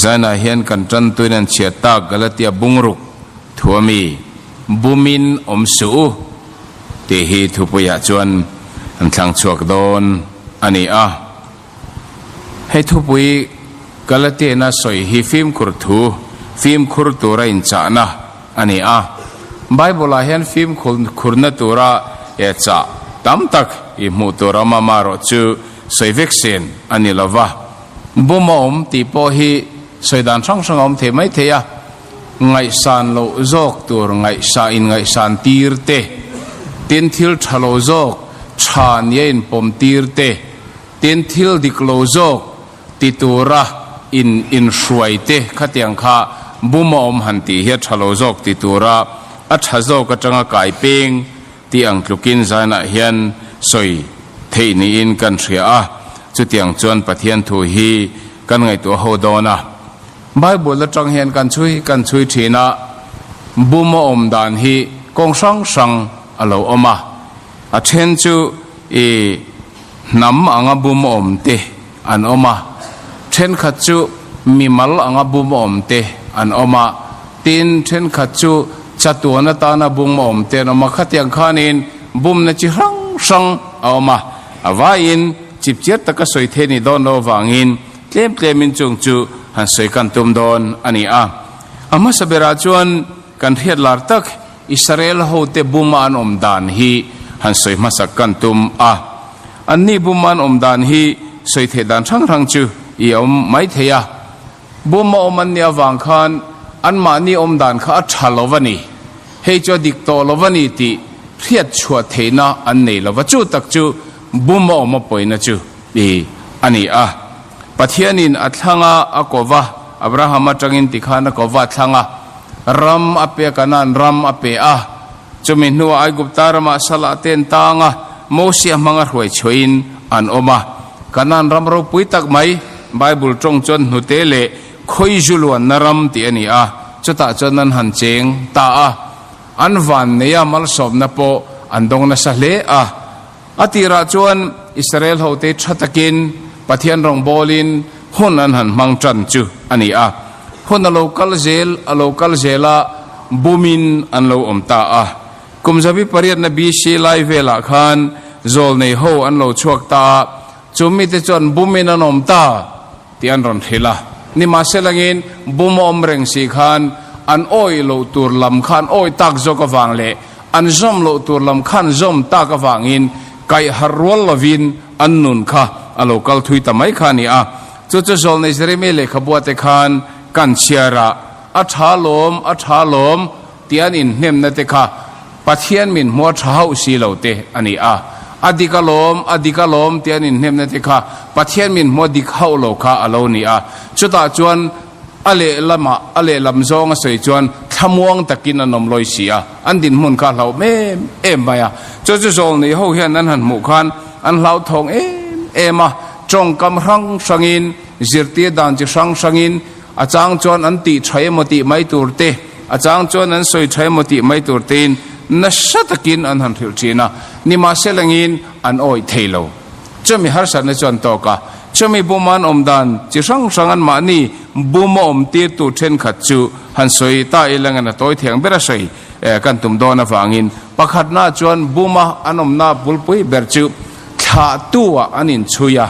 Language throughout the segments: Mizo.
Zainah hian kan tantuin an chhiat tak Galatia bungruk thuami bumin awm suh u tih hi thupuiah chuan an thlang chhuak dawn a ni a. Hei thupui Galatiana sawi hi fimkhur thu, fimkhur tura inchahna a ni a. Bible-ah hian fimkhurna tura chah tam tak i hmuh tur a awm a, amaherawhchu sawi vek sen a ni lo va. Bum a awm tih pawh hi sawi dan hrang hrang a awm thei mai thei a, ngaihsan loh zawk tur ngaihsa inngaihsan tir te, tin thil tha lo zawk tha nia inpawm tir te, tin thil dik lo zawk ti tura in inhruai te khatiang kha bum a awm han tih hi a tha lo zawk ti tura a tha zawk atanga kai peng Tih ang tlukin zainah hian sawi theih niin kan hria a, chutiang chuan Pathian thu hi kan ngaihtuah ho dawn a. Bible atang hian kan chhui kan chhui thin a, bum a awm dan hi kawng hrang hrang a lo awm a, a then chu i hnam anga bum a awm te an awm a, thenkhat chu mimal anga bum a awm te an awm a, tin thenkhat chu chatuan atana bum a awm te an awm a, khatiang khanin bumna chi hrang hrang a awm a, a vaiin chipchiar taka sawi thei ni dawn lo avangin tlem tlemin chung chu han sawi kan tum dawn a ni a. A hmasa berah chuan kan hriat lar tak Israel hote buma an awm dan hi han sawi hmasak kan tum a. Anni buma an awm dan hi sawi theih dan hrang hrang chu i awm mai thei a. Buma awm an nih avang khan anmahni awm dan kha a tha lo a ni, hei chu a dik tawh lo a ni tih hriat chhuah theihna an nei lo va. Chu tak chu buma awm a pawina chu i a ni a. Pathianin a thlanga a ko va, Abraham atangin tikhan a ko va thlang a, ram a pe a, Kanaan ram a pe a. Chumi hnuah Aigupta ramah Salah te an tang a, Mosia hmanga hruai chhuahin an awm a. Kanaan ram ropui tak mai, Bible tawng chuan hnute leh khawi zu luanna ram tih a ni a, chutah chuan an han cheng ta a. An van nei a, malsawmna pawh an dawng nasa hle a. A tirah chuan Israel hote tha takin Pathian rawngbawlin hun an han hmang tan chu a ni a. Hun a lo kal zel, a lo kal zel a, bumin an lo awm ta a. Kum zabi pariatna BC lai velah khan zawlnei ho an lo chhuak ta a, chu mite chuan bumin an awm ta tih an rawn hrilh a. Nimahselangin bum a awm reng si khan an awih loh tur lam kha an awih tak zawk avang leh an zawm loh tur lam kha an zawm tak avangin kaih harh rual lovin an nun kha a lo kal thui ta mai kha a ni a. Chu chu Zawlnei Jeremia lehkhabuate khan kan chhiar a, A tha lawm, a tha lawm tih an inhnemna te kha Pathian min hmuah tha hauh si lo te a ni a. A dik alawm, a dik alawm tih an inhnemna te kha Pathian min hmuah dik hauh lo kha a lo ni a. Chutah chuan a lehlamah, a lehlam zawng a sawi chuan thlamuang takin an awm lawi si a, an dinhmun kha a hlauhawm em em mai a. Chu chu Zawlnei ho hian an han hmuh khan an hlauthawng em em a, tawngkam hrang hrangin, zirtir dan chi hrang hrangin, A chang chuan an tih tha emaw tih mai tur te, a chang chuan an sawi tha emaw tih mai tur tein nasa takin an han hrilh thin a, nimahselangin an awih thei lo. Chumi harsatna chu an tawk a, chumi buma an awm dan chi hrang hrang anmahni buma awm tirtu thenkhat chu han sawi ta ilangan a tawi thiang ber a sawi kan tum dawn avangin pakhatna chuan buma an awmna bulpui ber chu thlahtu-ah an inchhui a,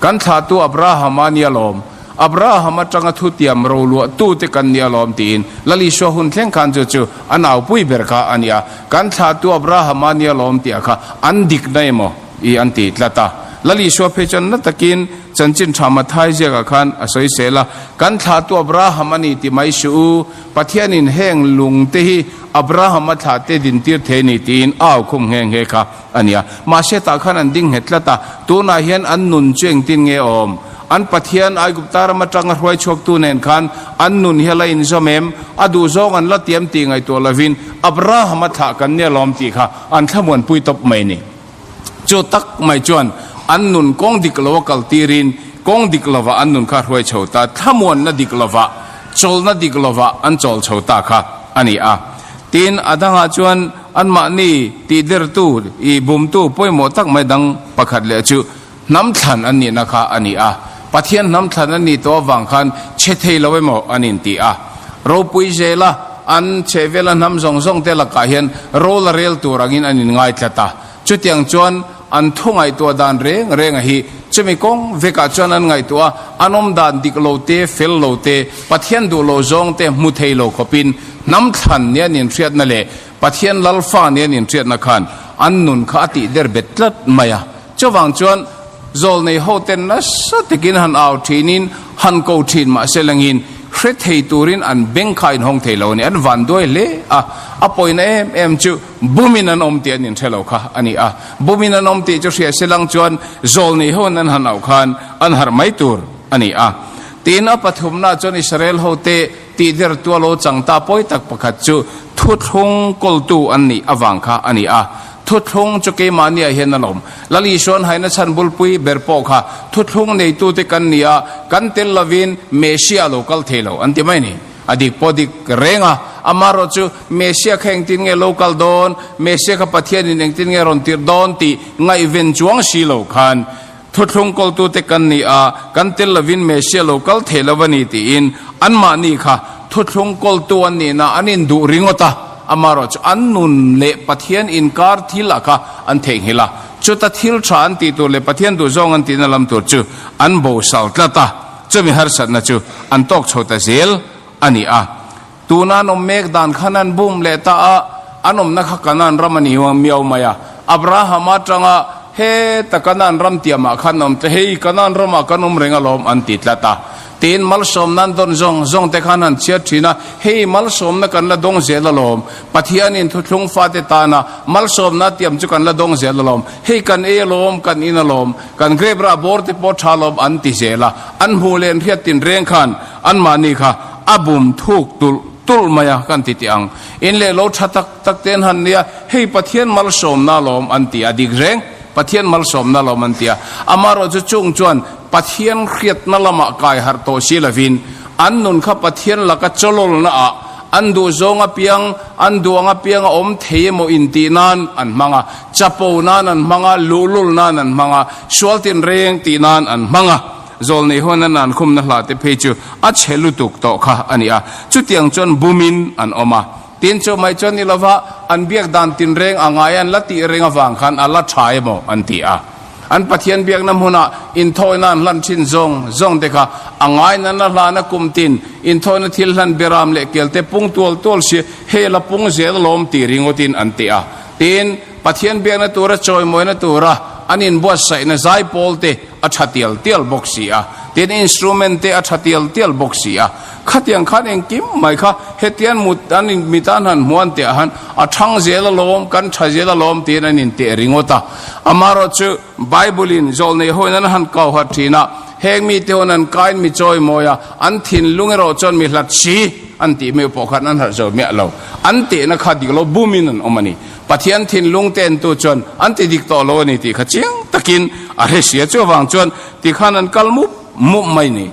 kan thlahtu Abrahama nia lawm. Abraham atanga thutiam roluahtute kan ni alawm tiin Lal Isua hun thleng khan chu chu an aupui ber kha a ni a, kan thlahtu Abraham a ni alawm tih ah kha an dikna emaw i an ti tlat a. Lal Isua phei chuan na takin chanchin tha Mathai ziakah khan a sawi sel a, kan thlahtu Abraham a ni ti mai suh u, Pathianin heng lung te hi Abraham a thlah te din tir thei a ni tiin a aukhum nghe nghe kha a ni a. Mahse tah khan an ding nghet tlat a, tunah hian an nun chu engtin nge awm? An Pathian Aigupta ram atanga hruai chhuaktu nen khan an nun hi a la inzawm em? A duhzawng an la tiam tih ngaihtuah lovin Abraham a thlah kan nia lawm tih kha an thlamuanpui tawp mai ni. Chu tak mai chuan an nun kawng dik lo a kal tirin kawng dik lovah an nun kha hruai chho ta, thlamuanna dik lovah, chawlhna dik lovah an chawl chho ta kha a ni a. Tin, a dangah chuan anmahni tihdertu, i bumtu pawimawh tak mai dang pakhat leh chu, Hnam thlan an nihna kha a ni a. Pathian hnam thlan an nih tawh avang khan chhe thei lo emaw an inti a. Ropui zela an chhehvela hnam zawng zawng te lakah hian ro la rel tur angin an inngai tlat a. Chutiang chuan an thu ngaihtuah dan reng renga hi chumi kawng vekah chuan an ngaihtuah a, an awm dan dik lo te, fel lo te, Pathian duh lo zawng te hmu thei lo khawpin hnam thlan nia an inhriatna leh Pathian lalfa nia an inhriatna khan an nun kha a tih der bet tlat mai a. Chuvang chuan zawlnei hoten nasa takin han au thinin han ko thin mahse langin hre thei turin an beng kha inhawng thei lo a ni. An van duai hle a, a pawina em em chu bumin an awm tih an inhre lo kha a ni a. Bumin an awm tih chu hria se lang chuan zawlnei hoin an han auh khan an harh mai tur a ni a. Tin, a pathumna chuan Israel hote tihder tua lo chang ta pawi tak pakhat chu thuthlung kawltu an nih avang kha a ni a. Thuthlung chu keimahniah hian a lawm. Lal Isuan haina chhan bulpui ber pawh kha thuthlung neitute kan ni a, kan tel lovin Messiah a lo kal thei lo an ti mai a ni. A dik pawh dik reng a, amaherawh chu Messiah kha engtin nge lo kal dawn, Messiah kha Pathianin engtin nge rawn tirh dawn tih ngaihven chuang si lo khan Thuthlung kawltute kan ni a, kan tel lovin Messiah lo kal thei lo a ni tiin anmahni kha thuthlung kawltu an nihna an induh ringawt a, amaherawh chu an nun leh Pathian inkar thil ah kha an theihnghilh a, chuta thil tha an tih tur leh Pathian duhzawng an tihna lam tur chu an bosal tlat a, chumi harsatna chu an tawk chho ta zel a ni a. Tuna an awm mek dan khan an bum leh ta a, an awmna kha Kanaan ram a ni miau mai a. Abraham atanga heta Kanaan ram tiamah khan awm te, hei Kanaan ramah kan awm reng alawm an ti tlat a. Tiin malsawmna an dawn zawng zawng te khan han chhiat thin a, hei malsawmna kan la dawng zel alawm, Pathianin thuthlung fate tana malsawmna tiam chu kan la dawng zel alawm, hei kan ei alawm, kan in alawm, kan grape rah bawr te pawh tha alawm an ti zel a. An hmuh leh an hriat tinreng khan anmahni kha A bum thuk tulh tulh mai a kan ti teh ang. In leh lo tha tak tak te an han nia, hei Pathian malsawmna alawm an ti a, dik reng, Pathian malsawmna alawm an ti a. Amaherawh chu chung chuan Pathian hriatna lamah kai harh tawh si lovin an nun kha Pathian laka chawlawlna ah an duhzawng apiang, an duang apiang a awm thei emaw intih nan an hmang a, chapo nan an hmang a, luhlul nan an hmang a, sual tinreng tih nan an hmang a. Zawlnei huan a nan khumna hla te phei chu a chhe lutuk tawh kha a ni a, chutiang chuan bumin an awm a. Tin chu mai chuan ni lova an biak dan tinreng a ngai an la tih reng avang khan a la tha emaw an ti a. An Pathian biakna hmunah inthawina an hlan thin zawng zawng te kha a ngai nana hlana kum tin inthawina thil hlan beram leh kel te pung tual tual si hei la pung zel alawm tih ringawtin an ti a. Tin, Pathian biakna tura chawimawina tura an inbuatsaihna zaipawl te a tha tial tial bawk si a, tin instrument te a tha tial tial bawk si a, khatiang khan engkim mai kha hetian mut an in mit an han hmuan teh ah han a thang zel alawm kan tha zel alawm tiin an inteh ringawt a, amaherawh chu Bible in zawlnei hoin an han kau hat thin a, heng mite hoin an kain mi chawi mawi a, an thinlung erawh chuan mi hlat si an tih meuh pawh khan an harh zo miah lo, an tehna kha dik lo bumin an awm a ni. Pathian thinlung te entu chuan an ti dik tawh lo a ni tih kha chiang takin a hre sia. Chuvang chuan tikhan an kal mup mup mai ni.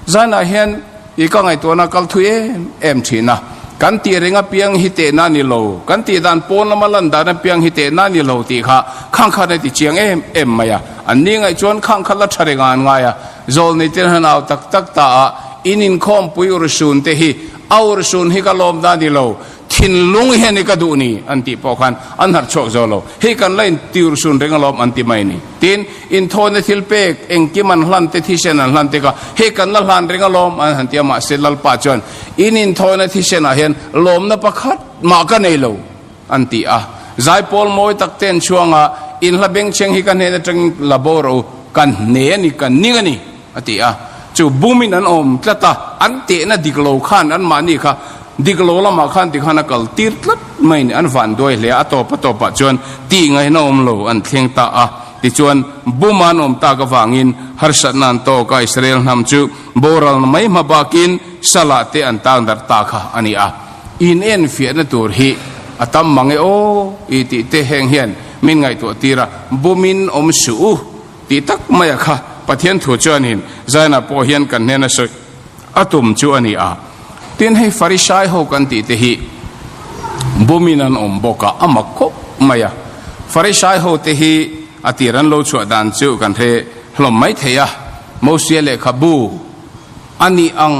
Zanah hian i ka ngaihtuahna kal thui em em thin a. Kan tih reng apiang hi tehna a ni lo, kan tih dan pawn lama lan dan apiang hi tehna a ni lo tih kha khang khan a ti chiang em em mai a. An ni ngaih chuan khang kha la tha reng a an ngai a. Zawlnei ten han au tak tak ta a, in inkhawmpui urhsun te hi a urhsun hi ka lawm na a ni lo. Thinlung hian i ka duh ni an tih pawh khan an harh chhuak zo lo. Hei kan la intir sun reng alawm an ti mai ni. Tin, inthawina thil pek engkim an hlan te, thisen an hlan te kha hei kan la hlan reng alawm an han ti a, mahse Lalpa chuan in inthawina thisen ah hian lawmna pakhat mah ka nei lo an ti a. Zaipawl mawi tak te an chhuang a, in hla bengchheng hi ka hnen atangin la bo rawh u, kan hne a ni, kan ning a ni. A ti a, chu bumin an awm tlat a, an tehna dik lo khan anmahni kha dik lo lamah khan tikhan a kal tir tlat mai ni, an van duai hle a, a tawp a tawpah chuan tih ngaihna awm lo an thleng ta a, tichuan buma an awm tak avangin harsatna an tawk a, Israel hnam chu boralna mai hma bakin salah te an tang darh ta kha a ni a, in enfiahna tur hi a tam mang e aw i tih te heng hian min ngaihtuah tir a, bumin awm suh u. Tih tak maia kha Pathian thu chuanin Zaina pawh hian kan hnena sawi a tum chu a ni a. Tin, hei Farisai ho kan tih te hi bumin an awm bawk a, a mak khawp mai a. Farisai ho te hi a tir an lo chhuah dan chu kan hre hlawm mai thei a. Mosia lehkhabu a nih ang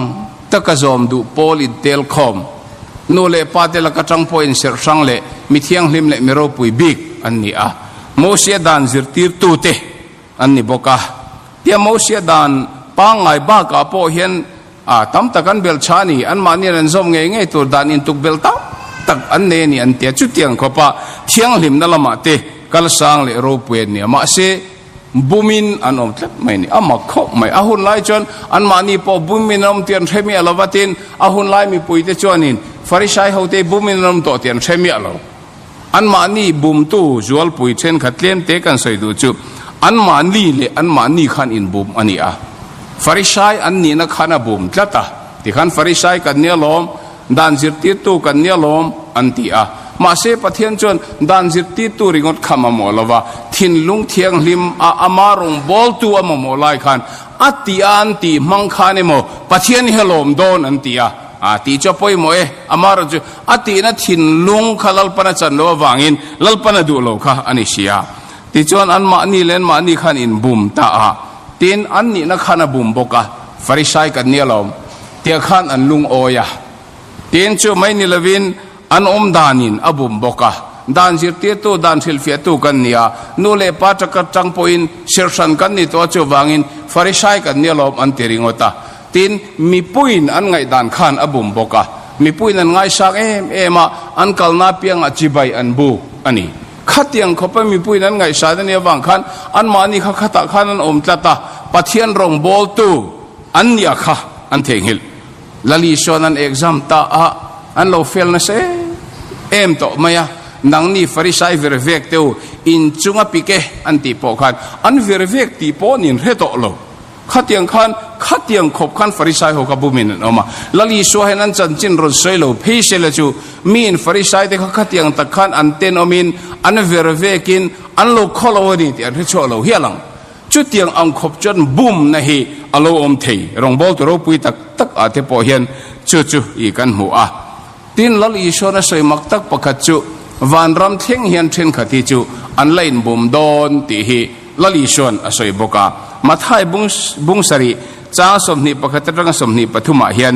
taka zawm duh pawl intel khawm, nu leh pa te laka tang pawh inserh hrang leh mi thianghlim leh mi ropui bik an ni a. Mosia dan zirtirtute an ni bawk a. Tia Mosia dan pangngai bakah pawh hian a tam tak an belh tha a ni, anmahnian an zawm ngei ngei tur dan intuk belh tam tak an nei a ni an ti a. Chutiang khawpa thianghlimna lamah te kalsang leh ropui an ni a. Mahse, bumin an awm tlat mai a ni. A mak khawp mai. A hun lai chuan anmahni pawh bumin an awm tih an hre miah lo va, tin, a hun lai mipuite chuanin Farisai hote bumin an awm tawh tih an hre miah lo. Anmahni bumtu zualpui thenkhat tlemte kan sawi duh chu anmahni leh anmahni khan inbum a ni a. Farisai an nihna khan a bum tlat a, tikhan Farisai kan nia lawm, dan zirtirtu kan nia lawm an ti a. Mahse Pathian chuan dan zirtirtu ringawt kha mamawh lo va, thinlung thianghlim a ama rawngbawltu a mamawh lai khan a ti a an tih hmang khan emaw Pathian hi a lawm dawn an ti a. A tih chu a pawimawh e, amaherawh chu a tihna thinlung kha Lalpan a chan loh avangin Lalpan a duh lo kha a ni si a. Tichuan anmahni leh anmahni khan inbum ta a, tin an nihna khan a bum bawk a, Farisai kan nia lawm tia khan an lungawi a. Tin chu mai ni lovin an awm danin a bum bawk a, dan zirtirtu, dan hrilhfiahtu kan ni a, nu leh pa ṭaka ṭang pawhin sirhran kan ni tawh a, chuvangin Farisai kan nia lawm an ti ringawt a. Tin, mipuiin an ngaihdan khan a bum bawk a, mipuiin an ngaisang em em a, an kalna apiangah chibai an bu a ni. Khatiang khawpa mipuiin an ngaihsan a nih avang khan anmahni kha khatah khan an awm tlat a, Pathian rawngbawltu an nia kha an theihnghilh. Lali sawn an exam ta a, an lo fail nasa em em tawh mai a, nangni Farisai vir vek te u, inchunga pik e an tih pawh khan an vir vek tih pawh an inhre tawh lo. Khatiang khan, khatiang khawp khan Farisai ho kha bumin an awm a. Lal Isua hian an chanchin rawn sawi lo phei se la chu, miin Farisai te kha khatiang tak khan an tenawmin, an ver vekin, an lo khaw lo a ni tih an hre chhuak lo hial ang. Chutiang ang khawp chuan bumna hi a lo awm thei. Rawngbawltu ropui tak tak ah te pawh hian chu chu i kan hmu a. Tin, Lal Isuan a sawi mak tak pakhat chu, Vanram thleng hian thenkhat hi chu an la inbum dawn tih hi Lal Isuan a sawi bawk a. Mathai bung bung sarih chang 21 atanga 23 ah hian,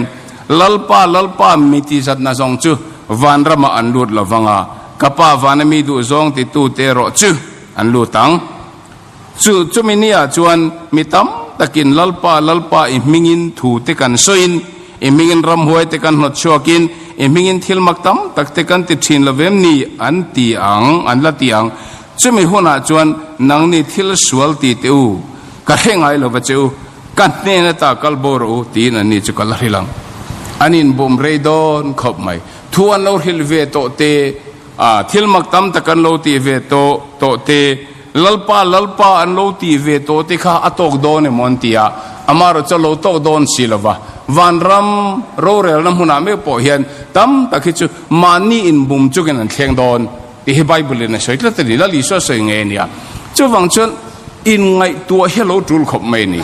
Lalpa, Lalpa, mi ti zatna zawng chu vanramah an lut lo vang a, ka Pa vana mi duh zawng titute erawh chu an lut ang. Chu chumi nia chuan mi tam takin Lalpa, Lalpa i hmingin thu te kan sawiin, i hmingin ramhuai te kan hnawt chhuakin, i hmingin thil mak tam tak te kan ti thin lo vem ni an ti ang, an la ti ang. Chumi hunah chuan nangni thil sual ti teh u, ka hre ngai lo va che u, ka hnen ata kal bo rawh u tiin anni chu ka la hrilh ang. An inbum rei dawn khawp mai. Thu an lo hrilh ve tawh te, a thil mak tam tak an lo tih ve tawh tawh te, Lalpa, Lalpa an lo tih ve tawh te kha a tawk dawn emaw an ti a, amaherawh chu a lo tawk dawn si lo va. Vanram rorelna hmunah meuh pawh hian tam tak hi chu mahni inbum chungin an thleng dawn tih hi Bible in a sawi tlat a ni. Lal Isua sawi ngei a nia. Chuvang chuan inngaihtuah hi a lo tul khawp mai a ni.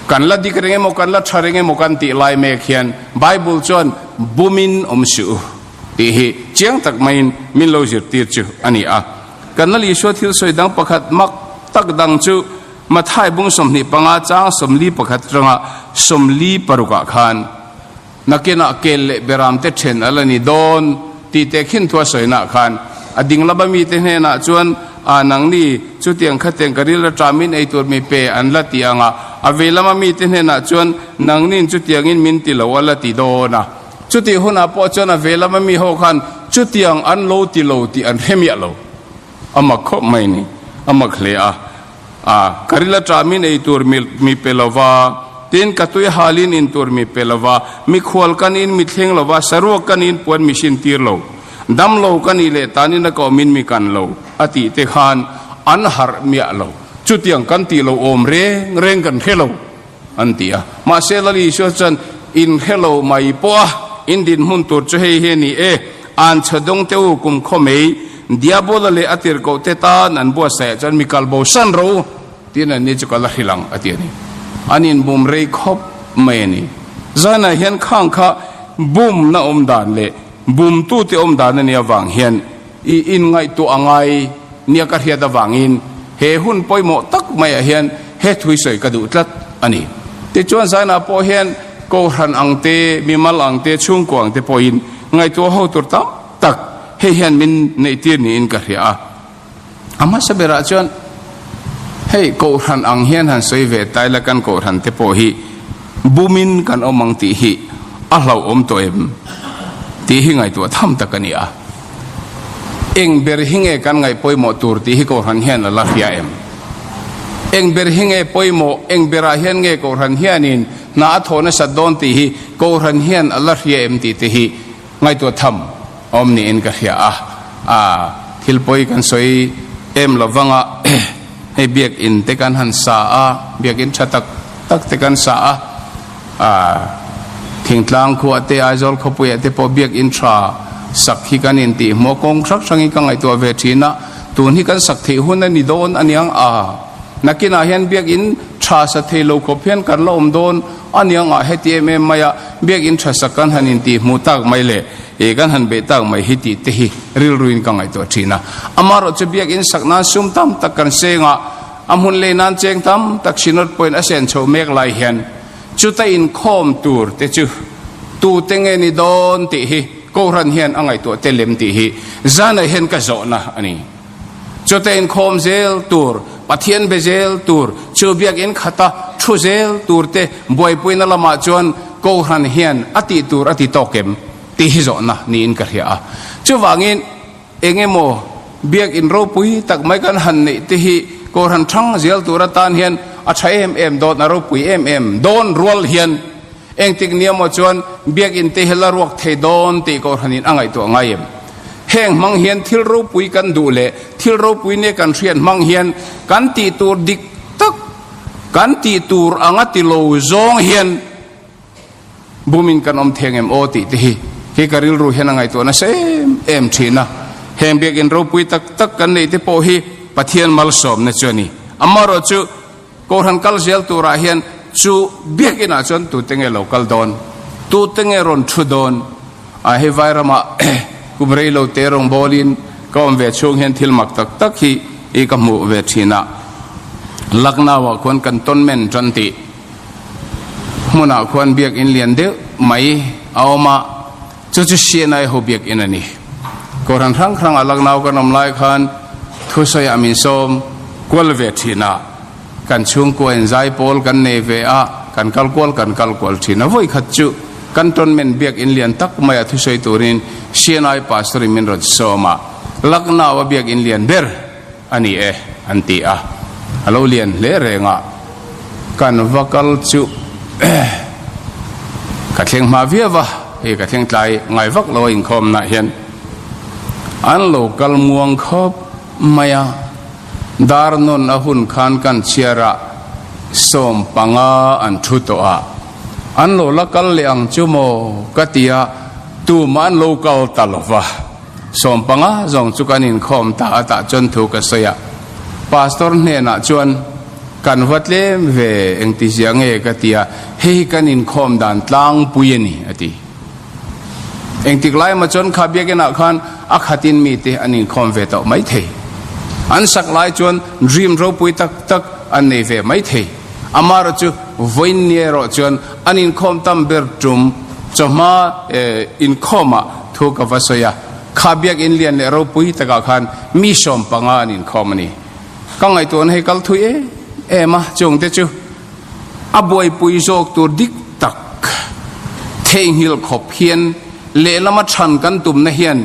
Kan la dik reng emaw, kan la tha reng emaw kan tih lai mek hian Bible chuan bumin awm suh u tih hi chiang tak maiin min lo zirtir chu a ni a. Kan Lal Isua thil sawi dang pakhat mak tak dang chu Mathai bung 25 chang 41 atanga 46 ah khan nakinah kel leh beram te then a la ni dawn tih te khin thu a sawina khan a ding lama mite hnenah chuan a nangni chutiang khatiang ka ril aṭamin ei tur mi pe an la ti ang a, a vei lama mite hnenah chuan nangnin chutiangin min ti lo a la ti dawn a. Chutih hunah pawh chuan a ve lama mi ho khan chutiang an lo ti lo tih an hre miah lo. A mak khawp mai ni. A mak hle a. A, ka ril aṭamin ei tur mi mi pe lo va, tin ka tui halin in tur mi pe lo va, mikhual ka niin mi thleng lo va, saruak ka niin puan mi hrin tir lo, dam lo ka nih leh tanin a ka awmin mi kan lo, a tih te khan an harh miah lo. Chutiang kan tih lo awm reng reng kan hre lo. An ti a. Mahse Lal Isua chuan, In hre lo mai pawh a, in dinhmun tur chu hei hi a ni e, an chhe dawng te u kum khaw mai, Diabola leh a tirhkoh te tan an buatsaih ah chuan mi kal bo san rawh u, tiin anni chu ka la hrilh ang, a ti a ni. An inbum rei khawp mai a ni. Zanah hian khang kha bumna awm dan leh bumtute awm dan a nih avang hian i inngaihtuah a ngai nia ka hriat avangin he hun pawimawh tak maiah hian he thuisawi ka duh tlat. a ni. Tichuan Zainah pawh hian Kohhran ang te, mimal ang te, chhungkua ang te pawhin ngaihtuah ho tur tam tak hei hian min neihtir niin ka hria a. A hmasa berah chuan hei Kohhran ang hian han sawi ve ta ila kan Kohhran te pawh hi bumin kan awm ang tih hi a hlauhawm tawh em tih hi ngaihtuah tham tak a ni a. Eng ber hi nge kan ngaih pawimawh tur tih hi Kohhran hian a la hria em? Eng ber hi nge pawimawh, eng berah hian nge Kohhran hianin hna a thawh nasat dawn tih hi Kohhran hian a la hria em tih te hi ngaihtuah tham a awm niin ka hria a. A thil pawi kan sawi em lo vanga hei biakinn te kan han sa a, biakinn tha tak tak te kan sa a, A thingtlang khuah te Aizawl khawpuiah te pawh biakinn tha sak hi kan intih hmuh a, kawng hrang hrangin ka ngaihtuah ve thin a, tun hi kan sak theih hun a ni dawn a niang a, nakinah hian biakinn tha sa thei lo khawp hian kan la awm dawn a niang a, heti em em maia biakinn tha sak kan han intih hmuh tak mai leh ih kan han beih tak mai hi tih te hi rilruin ka ngaihtuah thin a, amaherawhchu biakinn sak nan sum tam tak kan seng a, A hmun lei nan cheng tam tak Synod pawhin a sen chhoh mek lai hian chuta inkhawm tur te chu tute nge ni dawn tih hi Kohhran hian a ngaihtuah tel em tih hi zanah hian ka zawhna a ni. Chuta inkhawm zel tur, Pathian be zel tur, chu biakinn khata thu zel tur te buaipuina lamah chuan Kohhran hian a tih tur a ti tawk em tih hi zawhna niin ka hria a. Chuvangin. Eng emaw biakinn ropui tak mai kan han neih te hi Kohhran thang zel tur atan hian a tha em em dawn, a ropui em em dawn rual hian engtik nia maw chuan biakinn te hi la ruak thei dawn tih Kohhranin a ngaihtuah ngai em? Heng hmang hian thil ropui kan duh leh thil ropui nia kan hriat hmang hian kan tih tur dik tak, kan tih tur anga ti lo zawng hian, Bumin kan awm theng em aw tih te hi kei ka rilru hian a ngaihtuah nasa em em thin a. Heng biakinn ropui tak tak kan neih te pawh hi Pathian malsawmna chu a ni. Amaherawh chu Kohhran kal zel turah hian chu biakinah chuan tute nge lo kal dawn, tute nge rawn thu dawn? A hei Vairamah kum rei lo te rawngbawlin ka awm ve chhung hian thil mak tak tak hi i ka hmuh ve thin a. Lucknow-ah khuan cantonment tan tih. Hmunah khuan biakinn lian deuh mai a awm a, chu chu CNI ho biakinn a ni. Kohhran hrang hrangah Lucknow kan awm lai khan thusawiah min sawm kual ve thin a, kan chhungkua in zaipawl kan nei ve a, kan kal kual kan kal kual thin a. Vawi khat chu Cantonment biakinn lian tak maia thusawi turin CNI pastor in min rawn sawm a, Lucknow a biakinn lian ber A ni e, an ti a. A lo lian hle reng a, kan va kal chu ka thleng hma viau a, hei ka thleng tlai ngai vak lo a inkhawmnaah hian an lo kal muang khawp mai a, dar nawn a hun khan kan chhiar a, 15 an thu tawh a, an lo la kal leh ang chu maw ka ti a, tumah an lo kal ta lo va. 15 zawng chu kan inkhawm ta a tah chuan thu ka sawi a, Pastor hnenah chuan kan va tlem ve engtizia nge ka ti a, hei hi kan inkhawm dan tlangpui a ni a ti. Engtik lai emaw chuan kha biakinah khan a khatin mite an inkhawm ve tawh maithei. An sak lai chuan dream ropui tak tak an nei ve maithei. Amaherawh chu vawiin erawh chuan an inkhawm tam ber tum chawhma inkhawmah thu ka va sawi a, kha biakinn lian leh ropui takah khan mi 15 an inkhawm a ni. Ka ngaihtuahna hi kal thui em em a, chungte chu a buaipui zawk tur dik tak theihnghilh khawp hian lehlama chhan kan tumna hian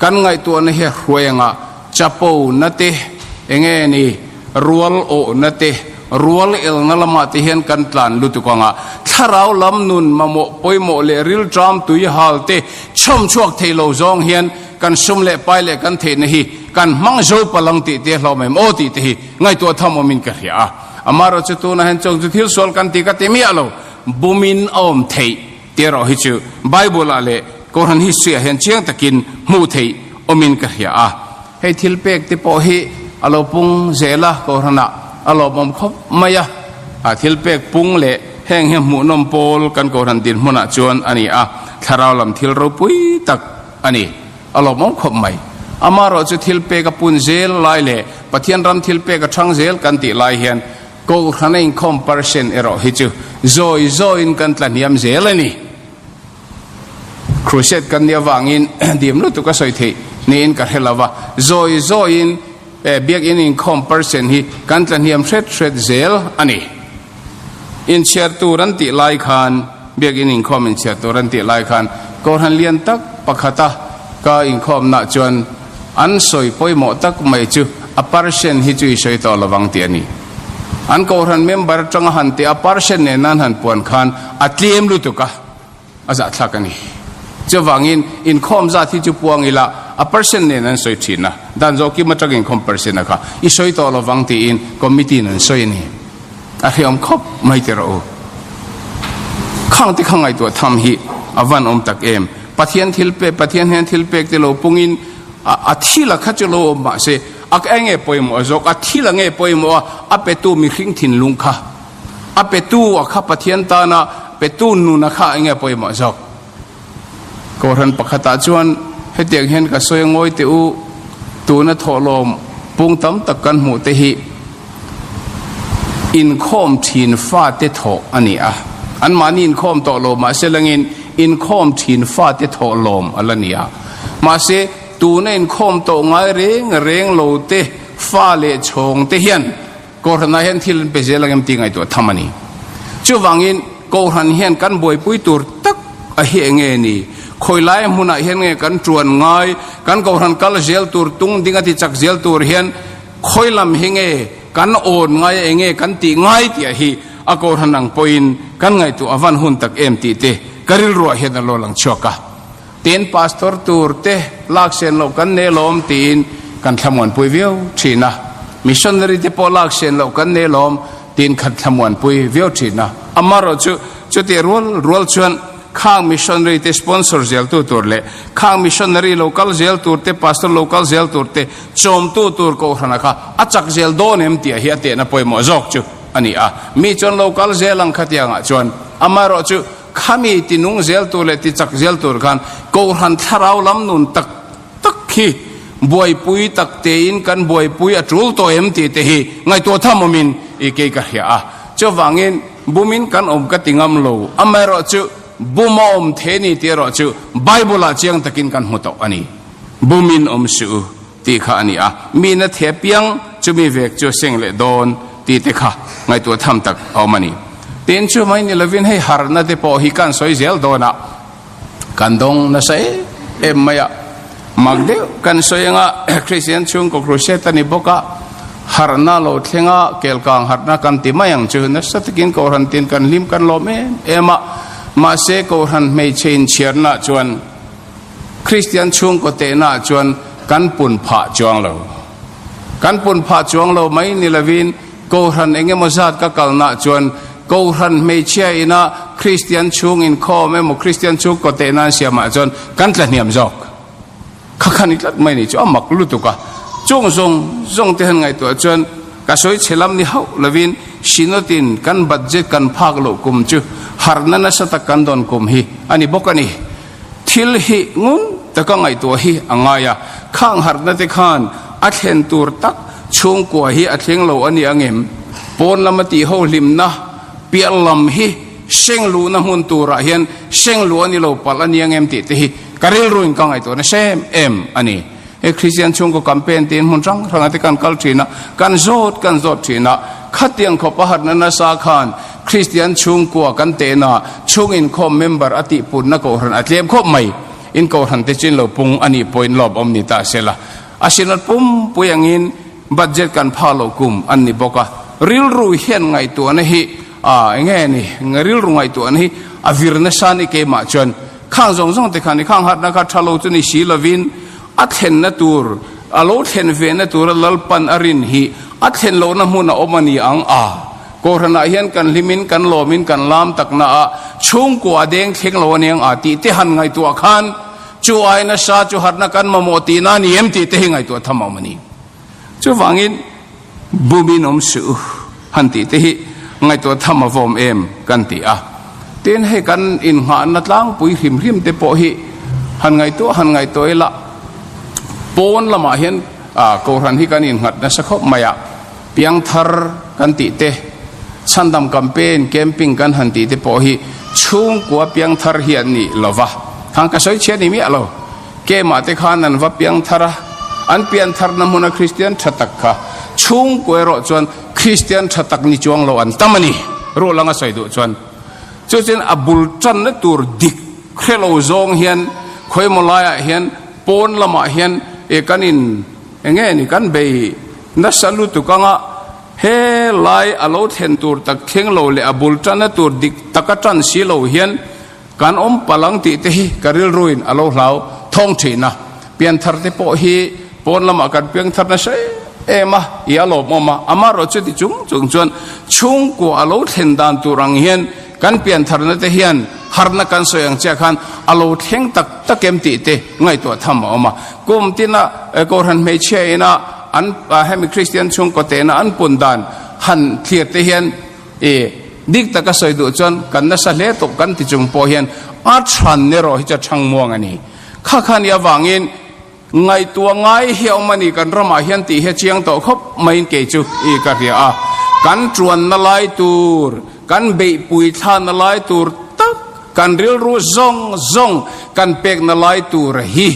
kan ngaihtuahna hi a hruai anga Chapo na te, enge ni, rual awh na te, rual elna lamah te hian kan tlan lutuk ang a, thlarau lam nun mamawh pawimawh leh rilṭam tui hal te chhawm chhuak thei lo zawng hian kan sum leh pai leh kan theihna hi kan hmang zo palang tih te hlawm em aw tih te hi ngaihtuah tham awmin ka hria a. Amaherawh chu tunah hian chung chu thil sual kan ti ka ti miah lo, bumin a awm theih tih erawh hi chu Bible-ah leh Kohhran history-ah hian chiang takin hmuh theih awmin ka hria a. Hei thil pek te pawh hi a lo pung zel a, Kohhranah a lawmawm khawp mai a. A thil pek pung leh heng hi hmuhnawm pawl kan Kohhran dinhmunah chuan a ni a, thlarau lam thil ropui tak a ni. A lawmawm khawp mai. Amaherawh chu thil pek a pun zel lai leh Pathian ram thil pek a thang zel kan tih lai hian. Kohhrana inkhawm percent erawh hi chu zawi zawiin kan tla hniam zel a ni. Crusade kan nih avangin dim lutuk a sawi theih niin ka hre lo va, zawi zawiin Biakinn inkhawm percent hi kan tla hniam hret hret zel a ni. Inchhiar tur an tih lai khan, Biakinn inkhawm inchhiar tur an tih lai khan Kohhran lian tak pakhata ka inkhawmnaah chuan an sawi pawimawh tak mai chu a percent hi chu i sawi tawh lovang tih a ni. An Kohhran member atanga han tih a percent nen an han puan khan a tlem lutuk a. A zahthlak a ni. Chuvangin inkhawm zat hi chu puang ila a percent nen an sawi thin a, dan zawh kim atang inkhawm percent a kha i sawi tawh lovang tiin committee in an sawi a ni. A hreawm khawp mai ti rawh u. Khang te kha ngaihtuah tham hi a van awm tak em. Pathian thil pek, Pathian hian thil pek te lo pungin a thil a kha chu lo awm mahse a enge pawimawh a zawk, a thil a nge pawimawh a, a petu mihring thinlung kha. A petu a kha Pathian tana petu nun a kha enge pawimawh zawk? Kohhran pakhatah chuan hetiang hian ka sawi a ngawi teh u, tuna thawhlawm pung tam tak kan hmuh te hi inkhawm thin fate thawh a ni a, anmahni inkhawm tawh lo mahse langin inkhawm thin fate thawhlawm a la ni a, mahse tuna inkhawm tawh ngai reng reng lo te fa leh chhawng te hian Kohhranah hian thil an pe zel ang em tih ngaihtuah tham a ni. Chuvangin Kohhran hian kan buaipui tur tak a hi eng nge ni? Khawi lai hmunah hian nge kan tuan ngai? Kan Kohhran kal zel tur tung ding a ti chak zel tur hian khawi lam hi nge kan awn ngai a eng nge kan tih ngai tih hi a Kohhran ang pawhin kan ngaihtuah a van hun tak em tih te ka rilruah hian a lo lang chhuak a. Tin, Pastor tur te lak sen loh kan nelawm tiin kan thlamuanpui viau thin a, Missionary te pawh lak sen loh kan nelawm tiin kan thlamuanpui viau thin a. Amaherawhchu, chutih rual rual chuan khang missionary te sponsor zeltu tur leh khang missionary lo kal zel tur te, pastor lo kal zel tur te chawmtu tur kohhrana kha a chak zel dawn em tih hi a tehna pawimawh zawk chu a ni a. Mi chuan lo kal zel ang khatiangah chuan amaherawhchu, Khami ti nung zel tur leh ti chak zel tur khan Kohhran thlarau lam nun tak tak hi buaipui tak tein kan buaipui a tul tawh em tih te hi ngaihtuah tham awmin i kei ka hria a. Chuvangin bumin kan awm ka ti ngam lo, amaherawhchu bum a awm thei ni tih erawh chu Bible ah chiang takin kan hmu tawh a ni. Bumin awm suh u tih kha a ni a, mi na the piang chumi vek chu a seng leh dawn tih te kha ngaihtuah tham tak a awm a ni. Tin, chu mai ni lovin hei harhna te pawh hi kan sawi zel dawn a, kan dawng nasa em em mai a, mak deuh kan sawi anga Kristian chhungkaw crusade a ni bawk a, harhna lo thleng a, kelkang harhna kan ti mai ang chu nasa takin Kohhran tin kan hlim kan lawm em em a, mahse Kohhran hmeichhe inchhiarna chuan Kristian chhungkaw tehnaah chuan kan pun phah chuang lo. Kan pun phah chuang lo mai ni lovin Kohhran eng emaw zat ka kalnaah chuan Kohhran hmeichhia ina Kristian chhung inkhawm emaw Kristian chhungkaw tehna an siamah chuan kan tla hniam zawk. Kha kha ni tlat mai ni chu a mak lutuk a. Chung zawng zawng te han ngaihtuah chuan ka sawi chhe lam ni hauh lovin Synod-in kan budget kan phak loh kum chu harhna nasa tak kan dawn kum hi a ni bawk a ni. Thil hi ngun taka ngaihtuah hi a ngai a, khang harhna te khan a thlen tur tak chhungkua hi a thleng lo a ni ang em? Pawn lama tih ho hlimna piah lam hi seng luhna hmun turah hian seng luh a ni lo palh a ni ang em tih te hi ka rilruin ka ngaihtuah nasa em em a ni. He Kristian chhungkaw campaign tiin hmun hrang hrangah te kan kal thin a, kan zawt kan zawt thin a, khatiang khawp a harhna nasa khan Kristian chhungkua kan tehna chhung inkhawm member a tihputna kohhran a tlem khawp mai. In kohhran te chin lo pung a nih pawhin lawm awm ni ta sela. A synod pumpui angin budget kan pha loh kum an ni bawk a, rilru hian ngaihtuahna hi a enge ni, rilru ngaihtuahna hi a vir nasa ni keimah chuan Khang zawng zawng te khan i khang harhna kha tha lo chu ni si lovin a thlenna tur, a lo thlen vehna tura Lalpan a rin hi a thlen lohna hmun a awm a ni ang a. Kohhranah hian kan hlimin kan lawmin kan lam takna a chhungkua a deng thleng lo a ni ang a tih te han ngaihtuah khan chu ai nasa chu harhna kan mamawh tihna a ni em tih te hi ngaihtuah tham a awm a ni. Chuvangin bumin awm suh u han tih te hi ngaihtuah tham a vawm em kan ti a. Tin, hei kan innghahna tlangpui hrim hrim te pawh hi han ngaihtuah han ngaihtuah ila pawn lamah hian kohhran hi kan innghat nasa khawp mai a, piangthar kan tih te. Chhandam campaign, camping kan han tih te pawh hi chhungkua piangthar hi an ni lo va, khang ka sawi chhiat ni miah lo. Camp ah te khan an va piangthar a, an piantharna hmuna Kristian tha tak kha chhungkua erawh chuan Kristian tha tak ni chuang lo an tam a ni, rual anga sawi duh chuan. Chu chuan a bul tanna tur dik hre lo zawng hian khawimaw laiah hian pawn lamah hian e kan in eng nge ni kan bei nasa lutuk anga he lai a lo thlen tur tak thleng lo leh a bul tanna tur dik taka tan si lo hian kan awm palh ang tih te hi ka rilruin a lo hlau thawng thin a. Pianthar te pawh hi pawn lamah kan piangthar nasa em em a, i a lawmawm a, amaherawh chuti chung chung chuan chhungkua a lo thlen dan tur ang hian kan piantharna te hian harna kan sawi ang chiah khan a lo thleng tak tak em tih te ngaihtuah tham a awm a. Kum tina Kohhran hmeichhia ina an hemi Kristian chhungkaw tehna an pun dan han thlir te hian I dik taka sawi duh chuan kan nasa hle tawh kan ti chung pawh hian a chhan erawh hi chu a chhang muang a ni. Kha kha nia vangin ngaihtuah ngai hi a awm a ni kan ramah hian tih hi a chiang tawh khawp maiin kei chu i ka hria a. Kan tuanna lai tur, kan beihpui thlana lai tur tak, kan rilru zawng zawng kan pekna lai tur hi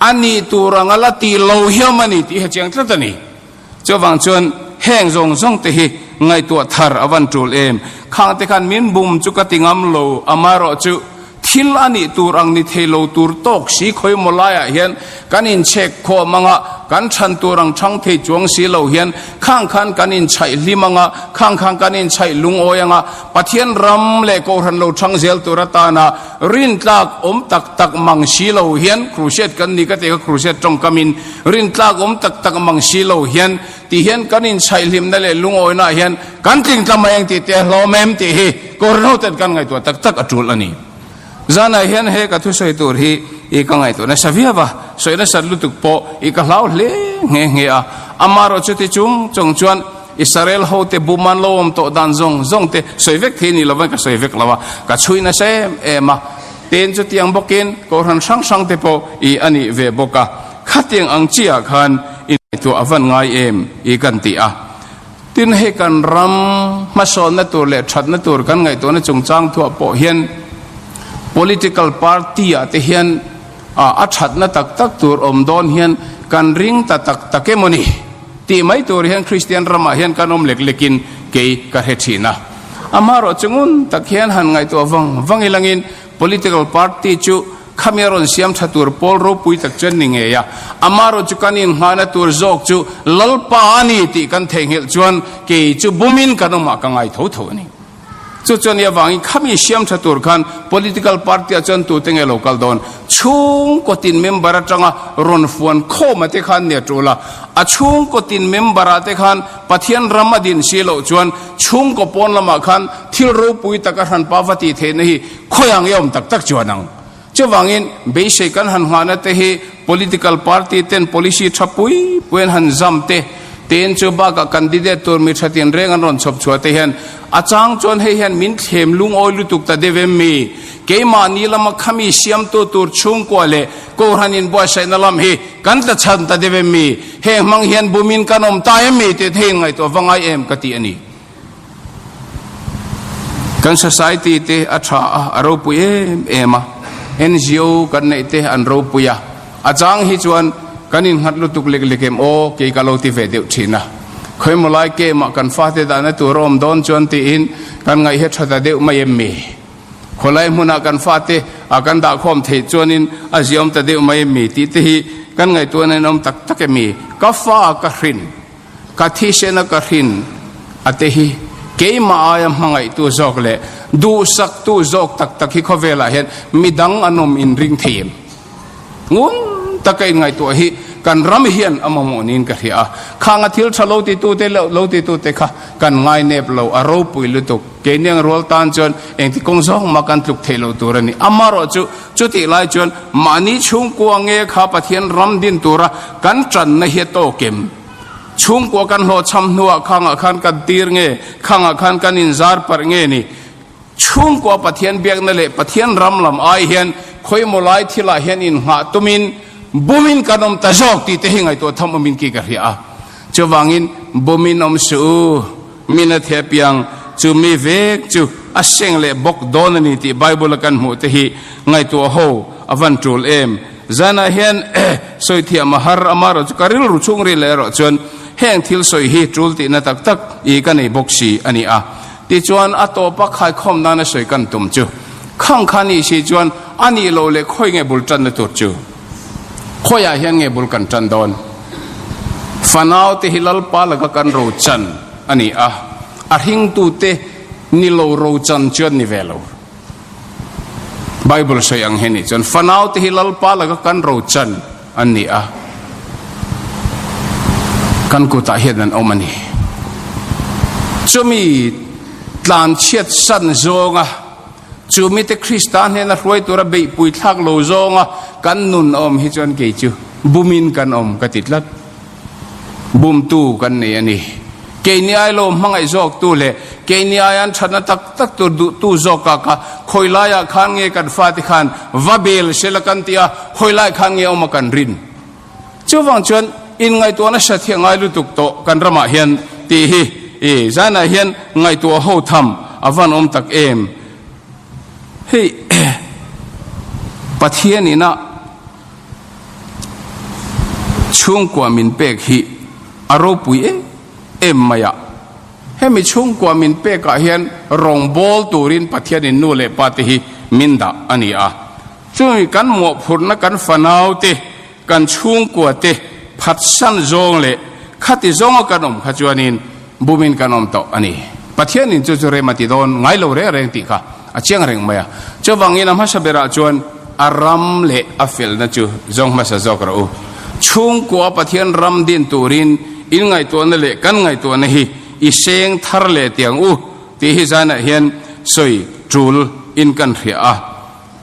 a nih tur anga la tih lo hi a awm a ni tih hi a chiang tlat a ni. Chuvang chuan heng zawng zawng te hi ngaihtuah thar a van tul em? Khang te khan min bum chu ka ti ngam lo, amaherawh chu thil a nih tur ang ni thei lo tur tawk si khawimaw laiah hian kan inchhek khawm anga kan chhan tur ang chhang thei chuang si lo hian khang khan kan inchhaih hlim anga khang khan kan inchhaih lungawi anga Pathian ram leh Kohhran lo chhang zel tur atana rintlak awm tak tak mang si lo hian crusade kan ni ka ti kha crusade tawngkamin Rintlak awm tak tak mang si lo hian ti hian kan inchhaihhlimna leh lungawina hian kan tlingtla mai ang tih te a hlawm em tih hi Kohhran hoten kan ngaihtuah tak tak a tul a ni. Zanah hian he ka thusawi tur hi i ka ngaihtuah nasa viau a, sawi nasat lutuk pawh i ka hlau hle nghe nghe a. Amaherawh chuti chung chung chuan Israel hote bum an lo awm tawh dan zawng zawng te sawi vek thei ni lovin ka sawi vek lo a, ka chhui nasa em em a. Tin chutiang bawkin Kohhran hrang hrang te pawh i a nih ve bawk a. Khatiang ang chiah khan i ngaihtuah a van ngai em i kan ti a. Tin hei kan ram hmasawnna tur leh thatna tur kan ngaihtuahna chungchang thuah pawh hian political party ah te hian a thatna tak tak tur awm dawn hian kan ring ta tak tak emaw ni tih mai tur hian Kristian ramah hian kan awm lek lekin kei ka hre thin a. Amaherawh chu ngun tak hian han ngaihtuah vang vang ilangin political party chu Khami a rawn siam tha tur pawl ropui tak chuan ni ngei a, amaherawh chu kan inghahna tur zawk chu Lalpa a ni tih kan theihnghilh chuan kei chu bumin kan awmah ka ngai tho tho a ni. Chu chuan i avangin khami siam tha tur khan political party ah chuan tute nge lo kal dawn? Chhungkaw tin member atanga rawn fuan khawm a te khan nia tul a, a chhungkaw tin member ah te khan Pathian ram a din si loh chuan chhungkaw pawn lamah khan thil ropui tak a hranpa va tih theihna hi Khawiah nge awm tak tak chuan ang? Chuvangin beisei kan han nghahna te hi political party ten policy tha pui pui an han zam te, tin chu bakah candidate tur mi tha tinreng an rawn chhawp chhuah te hian a chang chuan hei hian min thlem lungawi lutuk ta deuh em mi? Keimahni lama khami siamtu tur chhungkua leh Kohhran inbuatsaihna lam hi kan tla chhan ta deuh em mi? Heng hmang hian bumin kan awm ta em mi tih theiin ngaihtuah va ngai em ka ti a ni. Kan society te a tha a, a ropui em em a, NGO kan neih te an ropui a, a chang hi chuan kan innghat lutuk lek lek em aw kei ka lo ti ve deuh thin a. Khawimaw lai kemah kan fate dahna tur a awm dawn chuan tiin kan ngaih hi tha ta deuh mai em mi? Khawlai hmunah kan fate a kan dahkhawm theih chuanin a ziaawm ta deuh mai em mi tih te hi kan ngaihtuahna in awm tak tak em mi? Ka fa ka hrin. Ka thisena ka hrin a te hi keimah aia hmangaihtu zawk leh duhsaktu zawk tak tak hi khawvelah hian midang an awm inring thei em? Ngun taka inngaihtuah hi kan ram hian a mamawh niin ka hria a. Khanga thil tha lo titute leh lo titute kha kan ngainep lo, a ropui lutuk. Keini ang rual tan chuan engti kawng zawng mah kan tluk theih loh tur a ni. Amaherawh chu chutih lai chuan mahni chhungkua nge kha Pathian ram din tura kan tanna hi a tawk em? Chhungkua kan hlawhchham hnuah khangah khan kan tir nge, khangah khan kan inzar parh nge ni? Chhungkua Pathian biakna leh Pathian ram lam ai hian khawimaw lai thilah hian innghah tumin bumin kan awm ta zawk tih te hi ngaihtuah tham awmin ki ka hria a. Chuvangin bumin awm suh u, min a theh piang. chu mi vek chu a seng leh bawk dawn a ni tih Bible a kan hmuh te hi ngaihtuah ho a van tul em. Zanah hian sawi thiam a har amarawh chu ka rilru chhungril leh erawh chuan heng thil sawi hi tul tihna tak tak i ka nei bawk si a ni a. Tichuan a tawpa khaikhawm nana sawi kan tum chu khang kha nih si chuan a nih loh leh khawi nge bul tanna tur chu khawiah hian nge bul kan tan dawn? Fanau te hi Lalpa laka kan rochan a ni a, a hringtute ni lo rochan chuan ni ve lo. Bible sawi ang hi nih chuan fanau te hi Lalpa laka kan rochan an ni a, kan kutah hian an awm a ni. Chumi tlanchhiat san zawnga chu mite Krista hnena hruai tura beihpui thlak lo zawnga kan nun a awm hi chuan kei chu bumin kan awm ka ti tlat. Bumtu kan nei a ni. Keini ai lo hmangaih zawktu leh keini ai an thatna tak tak tur duhtu zawka kha khawi laiah khan nge kan fate khan va bel sela kan ti a, khawi lai khan nge awma kan rin. Chuvang chuan inngaihtuahna hre thiah ngai lutuk tawh kan ramah hian tih hi i zanah hian ngaihtuah ho tham a van awm tak em. Hei Pathian ina Chhungkua min pek hi a ropui em em mai a. Hemi chhungkua min pekah hian rawngbâwl turin Pathianin nu leh pa te hi min dah a ni a. Chumi kan mawhphurhna kan fanau te, kan chhungkua te phatsan zawng leh khati zawnga kan awm kha chuanin bumin kan awm tawh a ni. Pathianin chu chu rem a ti dawn ngai lo reng reng tih kha a chiang reng mai a. Chuvangin a hmasa berah chuan a ram leh a felna chu zawng hmasa zawk rawh u. Chhungkua Pathian ram din turin in ngaihtuahna leh kan ngaihtuahna hi i seng thar leh tiang u tih hi zanah hian sawi tul in kan hria a.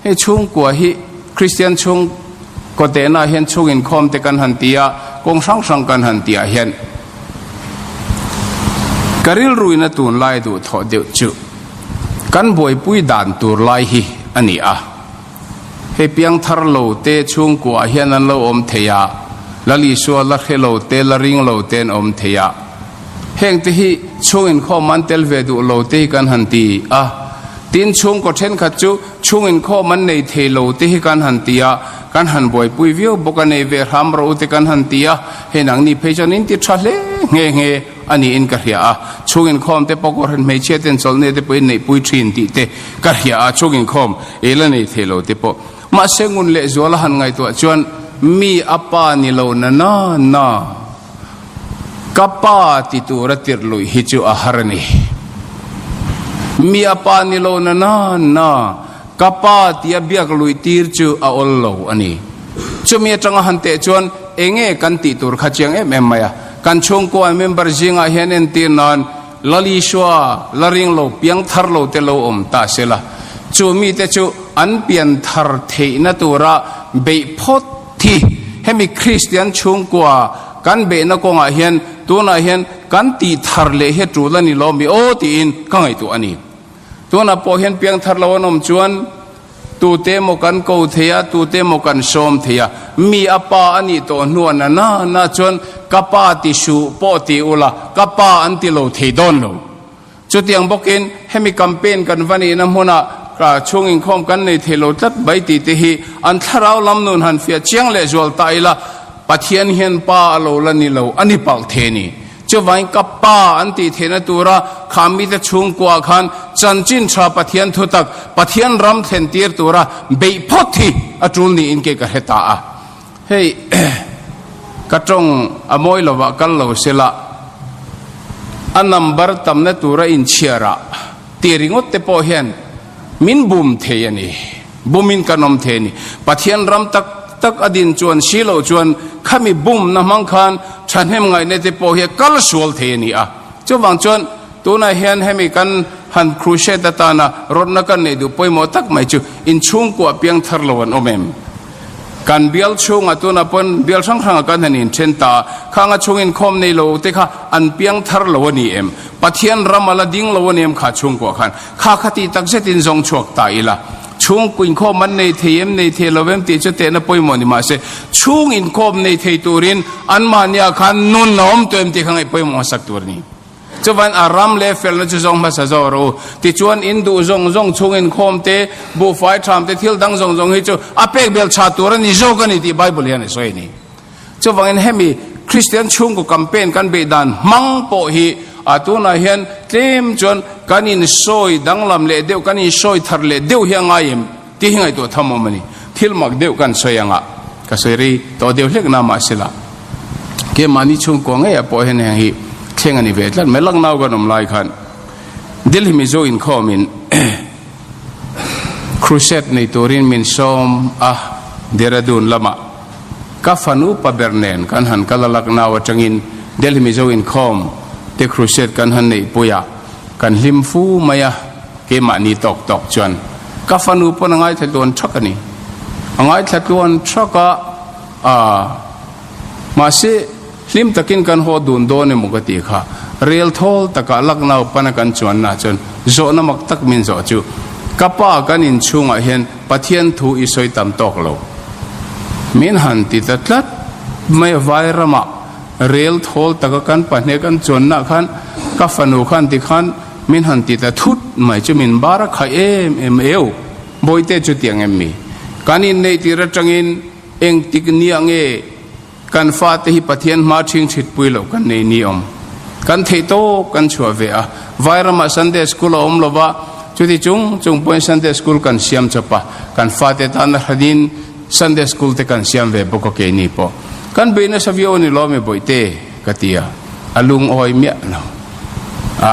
Hei chhungkua hi Kristian chhungkaw tehna hian chhung inkhawm te kan han ti a, kawng hrang hrang kan han ti ah hian ka rilruina tunlai duhthawh deuh chu kan buaipui dan tur lai hi a ni a. Hei piangthar lo te chhungkua ah hian an lo awm thei a, Lal Isua la hre lo te, la ring lo te an awm thei a. Heng te hi chhung inkhawm an tel ve duh lo te hi kan han ti a, tin chhungkaw thenkhat chu chhung inkhawm an nei thei lo te hi kan han ti a, kan han buaipui viau bawk a, nei ve hram rawh u te kan han ti a, hei nangni phei chuan in ti tha hle nghe nghe a niin ka hria a, chhung inkhawm te pawh kawhhran hmeichhia ten chawlhne te pawh in neihpui thin tih te ka hria a, chhung inkhawm ei la nei thei lo te pawh. Mahse ngun leh zuala han ngaihtuah chuan mi a pa ni lo na na na. Ka pa ti tura tirh luih hi chu a har a ni. Mi a pa ni lo na na na, ka pa tia biak luih tir chu a awl lo a ni. Chumi atanga han teh chuan enge kan tih tur kha chiang em em mai a. Kan chhungkua member zingah hian entir nan Lal Isua la ring lo piang thar lo te lo awm ta se la, chu mite chu an pian thar theihna tura beih phawt thi. Hemi Kristian chhungkua kan beihna kawngah hian tunah hian kan tih thar leh hi a tul a ni lo mi aw tiin ka ngaihtuah a ni. Tunah pawh hian piang thar lo an awm chuan Tute emaw kan ko thei a, tute emaw kan sawm thei a. Mi a pa a nih tawh hnuah na na na chuan ka pa ti suh pawh ti ula, ka pa an ti lo thei dawn lo. Chutiang bawkin hemi campaign kan va nihna hmunah ka chhung inkhawm kan nei thei lo tlat mai tih te hi an thlarau lam nun han fiah chiang leh zual ta ila, Pathian hian pa a lo la ni lo a ni palh the ni. Chuvangin ka pa an tih theihna tura kha mite chhungkuaah khan chanchin tha Pathian thutak, Pathian ram thlen tir tura beih phawt hi a tul niin kei ka hre ta a. Hei ka tawng a mawi lovah kal lo sela a number tamna tura inchhiarah tih ringawt te pawh hian min bum thei a ni. Bumin kan awm thei a ni. Pathian ram tak tak a din chuan si loh chuan khami bumna hmang khan thahnem ngaihna te pawh hi a kal sual thei a ni a. Chuvang chuan tunah hian hemi kan han crusade atana rawtna kan neih duh pawimawh tak mai chu inchhungkuah piang thar lo an awm em? Kan bial chhungah tunah pawn bial hrang hrangah kan han inthen ta a, khang a chhung inkhawm nei lo te kha an piang thar lo a ni em? Pathian ram a la ding lo a ni em kha chhungkuah khan? Kha kha tih tak zetin zawng chhuak ta ila, chhung inkhawm an nei thei em, nei thei lo em tih chu tehna pawimawh ni mahse, chhung inkhawm nei thei turin anmahniah khan nun a awm tawh em tih kha ngaih pawimawh hmasak tur a ni. Chuvan a ram leh felna chu zawng hmasa zawk rawh u. Tichuan in duh zawng zawng chhung inkhawm te, buhfai tham te, thil dang zawng zawng hi chu a pek bel tha tur a ni zawk a ni tih Bible hian a sawi a ni. Chuvangin hemi Kristian chhungkaw campaign kan beih dan hmang pawh hi a tunah hian tlem chuan kan insawi danglam leh deuh, kan insawi thar leh deuh hi a ngai em tih hi ngaihtuah tham awm a ni. Thil mak deuh kan sawi anga ka sawi rei tawh deuh hlek na mahsela keimahni chhungkua ngeiah pawh hian heng hi thleng a ni ve tlat mai. Lucknow kan awm lai khan Delhi Mizo inkhawmin Crusade nei turin min sawm a, Dehradun lamah. Ka fanu pa ber nen kan han kal a Lucknow atangin Delhi Mizo inkhawm te crusade kan han neih pui a, kan hlim fu mai a, keimahni tawk tawk chuan ka fanu pawn a ngaithla tluan thak a ni. A ngaithla tluan thak a, aa mahse hlim takin kan haw dun dawn emaw ka tih kha rel thawl takah Lucknow pana kan chuanna chuan zawhna mak tak min zawh chu ka pa kan inchhungah hian Pathian thu i sawi tam tawk lo. Min han ti ta tlat mai a vai ramah rel thawl taka kan pahnih kan chuanna khan ka fanu khan ti khan min han ti ta thut mai chu min bar a khaih em em eu. Bawihte chu tiang em mi? Kan inneih tir atangin engtik nia nge Kan fate hi Pathian hma ṭhing ṭhitpui loh kan nei ni awm. Kan theih tawk kan chhuah ve a. Vairamah Sunday School a awm lo va, chuti chung chung pawhin Sunday School kan siam chawp a. Kan fate tan a hranin Sunday School te kan siam ve bawk a keini pawh. Kan bei nasa viau a ni lawm e bawihte, ka ti a. A lungawi miah lo. A,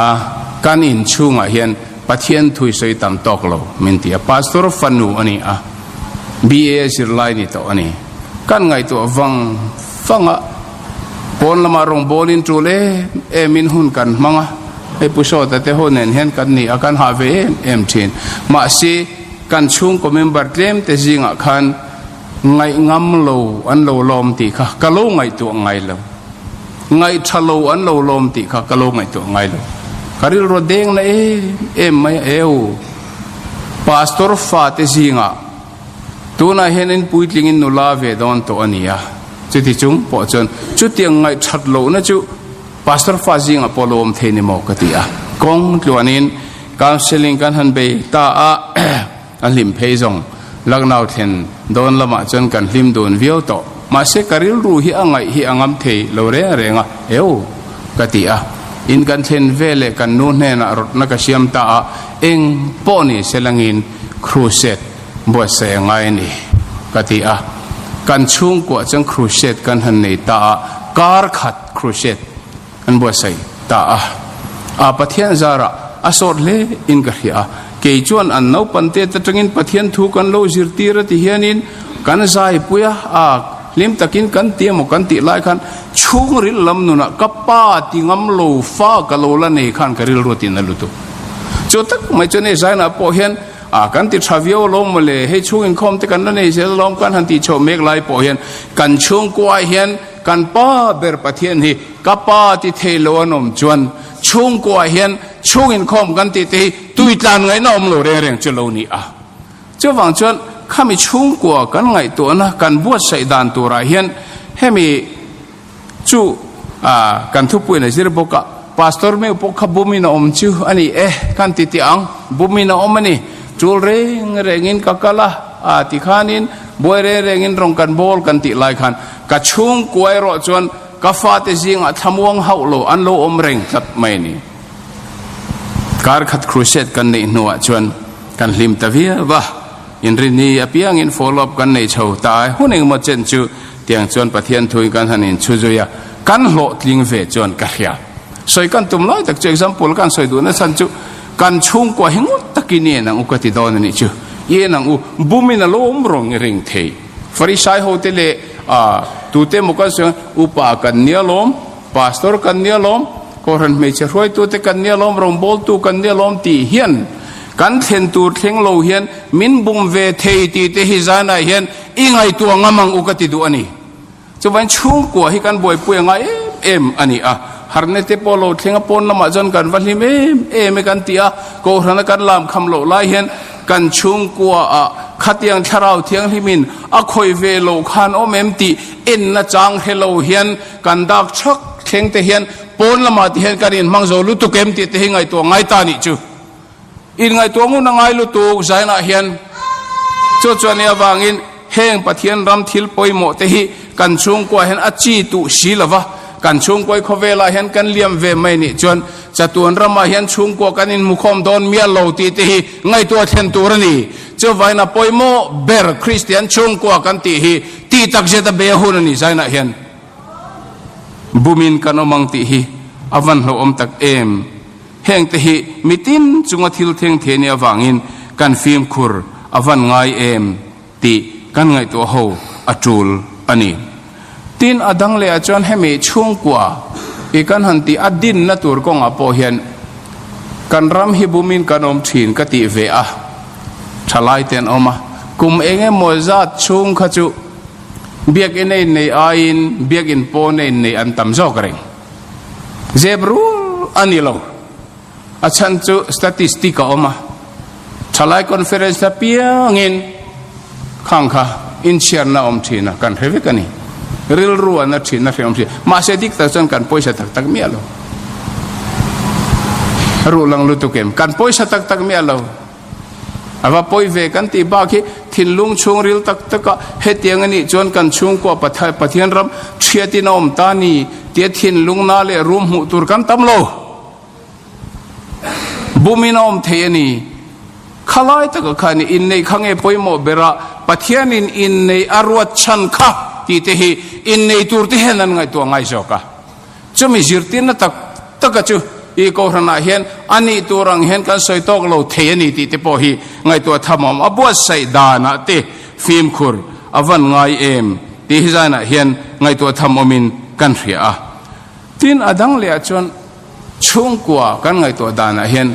kan inchhungah hian Pathian thui sawi tam tawk lo min ti a. Pastor fanu a ni a, BA zirlai ni tawh a ni. Kan ngaihtuah vang vang a, pawn lamah rawngbawlin tul em emin hun kan hmang a, hei Pu Sawta te ho nen hian kan ni a, kan hah ve em em thin. Mahse, kan chhungkaw member tlem te zingah khan ngaih ngam lo an lo lawm tih kha ka lo ngaihtuah ngai lo. Ngaih tha lo an lo lawm tih kha ka lo ngaihtuah ngai lo. Ka rilru deng na em em mai a, eu Pastor fate zingah, Tunah hian in puitlingin nula ve dawn tawh a ni a, chuti chung pawh chuan chutiang ngaihthat lohna chu Pastor fa zingah pawh lo awm thei ni maw ka ti a. Kawng tluanin counselling kan han bei ta a, a hlim phei zawng Lucknow thlen dawn lamah chuan kan hlim dun viau tawh. Mahse ka rilru hi a ngaih hi a ngam thei lo reng reng a, eu ka ti a. In kan thlen veleh kan nu hnenah rawtna ka siam ta a, eng pawh ni se langin crusade buatsaih a ngai a ni ka ti a. Kan chhungkuah chuan crusade kan han nei ta a, kar khat crusade an buatsaih ta a. A Pathian zarah a sawt hle in ka hria a. Kei chuan an naupan te atangin Pathian thu kan lo zirtir a ti hianin kan zaipui a, a hlim takin kan ti emaw kan tih lai khan chhungril lam nunah ka pa ti ngam lo fa ka lo la nei khan ka rilru tin a lutuk. Chu tak mai chuan hei zainah pawh hian A kan ti tha viau alawm mawle, hei chhung inkhawm te kan la nei zel alawm kan han tih chhoh mek lai pawh hian kan chhungkuaah hian kan pa ber Pathian hi ka pa ti thei lo an awm chuan chhungkuaah hian chhung inkhawm kan tih te hi tui tlan ngaihna awm lo reng reng chu lo ni a. Chuvang chuan khami chhungkua kan ngaihtuahna kan buatsaih dan turah hian hemi Chu kan thupuiin a zir bawk a, Pastor meuh pawh kha bumin a awm chu a ni e, kan ti teh ang, bumin a awm a ni, tul reng rengin ka kal a, a ti khanin buai reng rengin rawng kan bawl kan tih lai khan ka chhungkua erawh chuan ka fate zingah thlamuang hauh lo an lo awm reng tlat mai a ni. Kar khat crusade kan neih hnuah chuan kan hlim ta viau va. Inrinni apiangin follow up kan nei chho ta a, hun engemaw chen chu tiang chuan Pathian thuin kan han inchhu zui a, kan hlawhtling ve chuan ka hria. Sawi kan tum lai tak chu example kan sawi duhna chhan chu kan chhungkua hi ngut takin i en ang u ka ti dawn a nih chu. I en ang u, bumin a lawm rawng i ring thei. Farisai ho te leh tute emaw kan sawi ang, upa kan nia lawm, pastor kan nia lawm, Kohhran hmeichhe hruaitute kan nia lawm, rawngbawltu kan nia lawm tih hian kan thlen tur thleng lo hian min bum ve thei tih te hi zanah hian i ngaihtuah ngam ang u ka ti duh a ni. Chuvain chhungkua hi kan buaipui a ngai em em a ni a, harna te pawh lo thleng a pawn lamah chuan kan va hlim em em e kan ti a, Kohhrana kan lam kham loh lai hian kan chhungkua ah khatiang thlarau thianghlimin a khawih ve loh khan awm em tih enna chang hre lo hian kan dak thak. thleng te hian pawn lamah te hian kan inhmang zo lutuk em tih te hi ngaihtuah ngai ta nih chu. Inngaihtuah ngun a ngai lutuk zainah hian chu chuan i avangin heng Pathian ram thil pawimawh te hi kan chhungkua hian a chi tuh si lo va, kan chhungkuai khawvelah hian kan liam ve mai nih chuan chatuan ramah hian chhungkua kan inhmukhawm dawn mial lo tih te hi ngaihtuah thlen tur a ni. Chuvain a pawimawh ber Kristian chhungkua kan tih hi tih takzet a be hun a ni zainah hian. Bumin kan awm ang tih hi a van hlauhawm tak em? Hengte hi mitin chunga thil theng thei nih avangin kan fimkhur a van ngai em tih kan ngaihtuah ho a tul a ni. Tin, a dang lehah chuan hemi chhungkua i kan han tih a dinna tur kawngah pawh hian kan ram hi bumin kan awm thin ka tih ve a, thalai te an awm a, kum eng emaw zat chhung kha chu biakinn a innei aiin biakinn pawn a innei an tam zawk reng. Zep rul a ni lo. A chhan chu statistic a awm a. Thalai conference apiangin khang kha inchhiarna a awm thin a, kan hre vek a ni. Rilru a na thin a hre awm thin. Mahse dik tak chuan kan pawisa tak tak miah lo. Ruh lang lutuk em? Kan pawisa tak tak miah lo. A va pawi ve kan tih bak hi thinlung chhungril tak taka hetiang a nih chuan kan chhungkua Pathian ram thiatin a awm ta ni tia thinlung na leh rum hmuh tur kan tam lo. Bumin a awm thei a ni. Khalai taka khan inneih kha nge pawimawh bera Pathianin inneih a ruat chhan kha tih te hi innei tur te hian an ngaihtuah ngai zawk a. Chumi zirtirna tak taka chu i Kohhranah hian a nih tur ang hian kan sawi tawk lo thei a ni tih te pawh hi ngaihtuah tham a awm. A buatsaih danah te fimkhur a van ngai em tih hi zainah hian ngaihtuah tham awmin kan hria a. Tin, a dang lehah chuan chhungkua kan ngaihtuah danah hian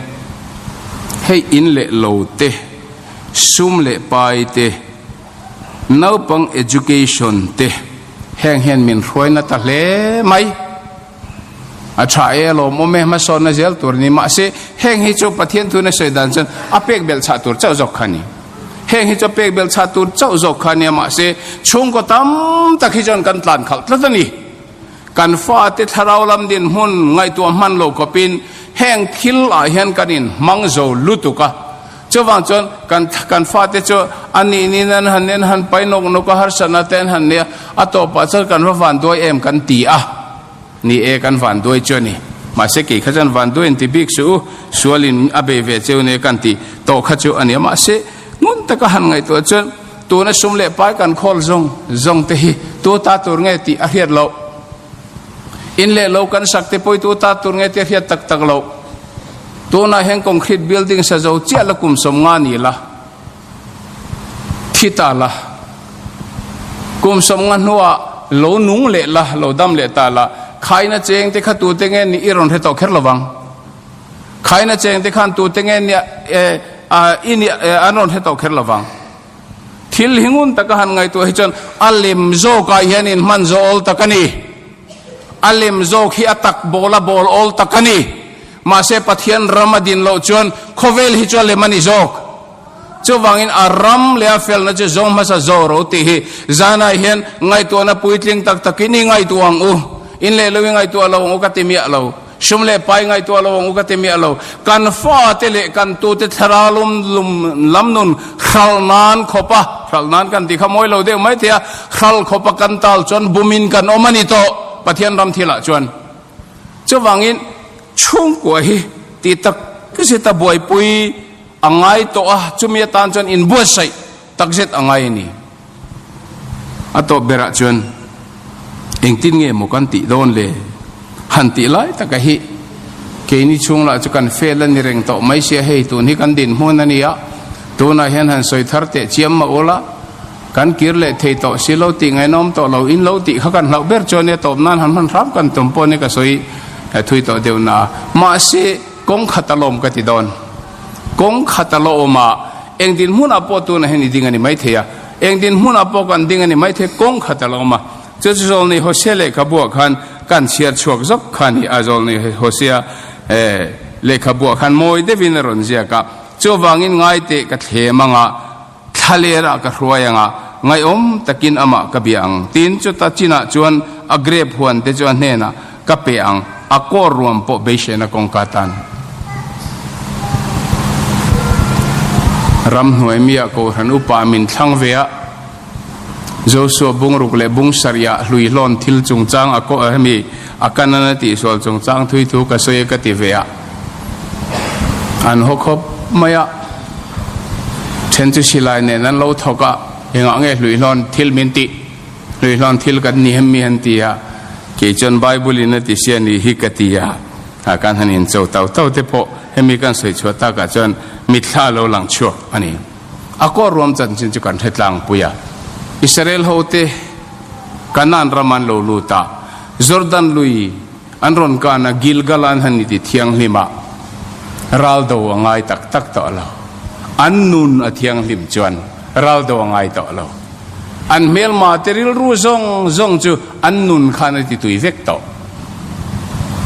hei in leh lo te, sum leh pai te, Naupang education te heng hian min hruai na ta hle mai. A tha e a lawmawm e hmasawnna zel tur a ni. Mahse heng hi chu Pathian thuna sawi dan chuan a pek belh chhah tur chauh zawk kha a ni. Heng hi chu a pek belh chhah tur chauh zawk kha a nia mahse chhungkaw tam tak hi chuan kan tlan khalh tlat a ni. Kan fate thlarau lam dinhmun ngaihtuah hman lo khawpin heng thil ah hian kan inhmang zo lutuk a. Chuvang chuan kan kan fate chu a nih niin an han en han pai nawk nawk a, harsatna te an han nei a, a tawpah chuan kan va vanduai em kan ti a, ni e kan vanduai chu a ni. Mahse kei kha chuan vanduai in ti bik suh u, sualin a bei ve cheu nia kan ti tawh kha chu a ni a. Mahse ngun taka han ngaihtuah chuan tuna sum leh pai kan khawl zawng zawng te hi tu ta tur nge tih a hriat loh. In leh lo kan sak te pawh hi tu ta tur nge tih a hriat tak tak loh. Tunah hian concrete building sa zo chiah la kum 50 ni la, thi ta la, kum 50 hnuah lo nung leh la, lo dam leh ta la, khaina cheng te kha tute nge ni i rawn hre tawh kher lo vang. Khaina cheng te khan tute nge ni i ni an rawn hre tawh kher lo vang. Thil hi ngun taka han ngaihtuah hi chuan a lem zawkah hian inhman zawh awl tak a ni. A lem zawk hi a tak bawl a bawl awl tak a ni. Mahse Pathian ram a din loh chuan khawvel hi chu a lem a ni zawk. Chuvangin a ram leh a felna chu zawng hmasa zawh ro tih hi zanah hian ngaihtuahna puitling tak takin i ngaihtuah ang u. In leh lo i ngaihtuah lo ang u ka ti miah lo. Sum leh pai ngaihtuah lo ang u ka ti miah lo. Kan fate leh kan tute thlarau lum lum lam nun hral nan khawp a, hral nan kan ti kha mawi lo deuh mai thei a, hral khawp a kan tal chuan bumin kan awm a ni tawh Pathian ram thilah chuan. Chuvangin chhungkua hi ti tak zeta buaipui a ngai tawh a, chumi atan chuan inbuatsaih takzet a ngai a ni. A tawp berah chuan engtin nge maw kan tih dawn le? Han tih lai taka hi keini chhung lah chu kan fel a ni reng tawh mai sia, hei tun hi kan dinhmun a ni a, tunah hian han sawi thar teh chiam mah ula, kan kir leh thei tawh si lo tih ngainawm tawh lo in lo tih kha kan hlauh ber chuan nia tawp nan han hman hram kan tum pawh ni ka sawi thui tawh deuh na a, mahse kawng khat a lawm ka ti dawn. Kawng khat a la awm a, eng dinhmunah pawh tunah hian i ding a ni maithei a, eng dinhmunah pawh kan ding a ni maithei, kawng khat a la awm a. Chu chu Zawlnei Hosea lehkhabuah khan kan chhiar chhuak zawk kha a ni a, Zawlnei Hosea lehkhabuah khan mawi deuhin a rawn ziak a, Chuvangin ngaiteh ka thlem anga, Thlalerah ka hruai anga, ngaihawm takin amah ka bia ang. Tin, chuta chinah chuan a grep huan te chu a hnenah. ka pe ang, a kawr ruam pawh beiseina kawngka tan. Ramhnuai miah Kohhran upa min thlang ve a, Joshua bungruk leh bung sarih ah hluihlawn thil chungchang a kawh hemi a kanan a tihsual chungchang thui thu ka sawi a ka ti ve a, an haw khawp mai a, then chu silai nen an lo thawk a, engah nge hluihlawn thil min tih? Hluihlawn thil kan ni hem mi han ti a, kei chuan Bible in a ti sia ni hi ka ti a, ah kan han in cho tau tau te pawh hemi kan sawi chhuah takah chuan mitthla a lo lang chhuak a ni. A kawr ruam chanchin chu kan hre tlangpui a, Israel ho te Kanaan ram an lo lut a, Jordan lui an rawn kan a, Gilgal an han inti thianghlim a, ral do a ngai tak tak tawh lo. An nun a thianghlim chuan ral do a ngai tawh lo. An hmelma te rilru zawng zawng chu an nun khan a ti tui vek tawh.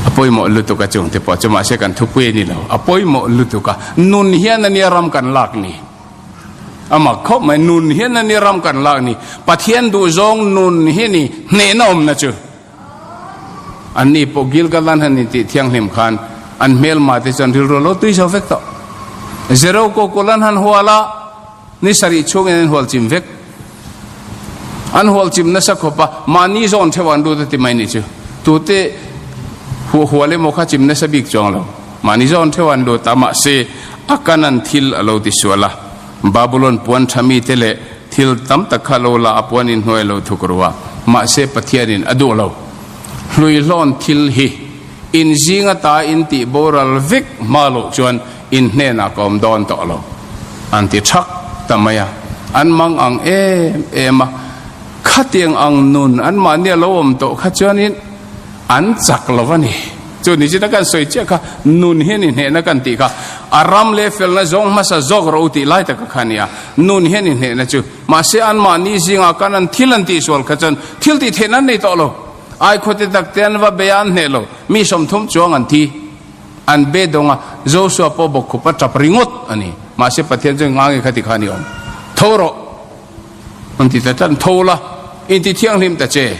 A pawimawh lutuk a chung te pawh chu mahse kan thupui a ni lo. A pawimawh lutuk a, nun hian a nia ram kan lak ni. A mak khawp mai, nun hian a nia ram kan lak ni. Pathian duhzawng nun hi ni hnehna awmna chu. Anni pawh Gilgal an han intih thianghlim khan an hmelma te chuan rilru a lo tui zo vek tawh. Jericho kulh an han hual a, Ni sarih chhungin an hual chim vek. An hual chim nasa khawp a, mahni zawn theuh an lut a ti mai ni chu. Tute hual emaw kha chim nasa bik chuang lo. Mahni zawn theuh an lut a, mahse a kanan thil a lo ti sual a. Babulon puan tha mite leh thil tam tak kha lo la a puan inhnuai a lo thuk ru a, mahse Pathianin a duh lo. Hluihlawn thil hi in zing ata in tih boral vek hma loh chuan in hnenah ka awm dawn tawh lo an ti thak ta mai a, an mang ang em em a, khatiang ang nun an mahni a lo awm tawh kha chuanin an chak lo a ni. Chu ni china kan sawi chiah kha nun hian inhnehna kan tih kha a ram leh felna zawng hmasa zawk ro tih lai taka kha a ni a, nun hian inhnehna chu mahse an mahni zingah khan an thil an tihsual kha chuan thil tih theihna an nei tawh lo, aikhaw te tak te an va bei a an hneh lo, mi 30 chuang an thi. An be dawng a, Joshua pawh bawkkhup a tap ringawt a ni. Mahse Pathian chuan nga nge kha ti kha a ni awm. Tho rawh! An ti ta tlat, Tho la, inti thianghlim ta che.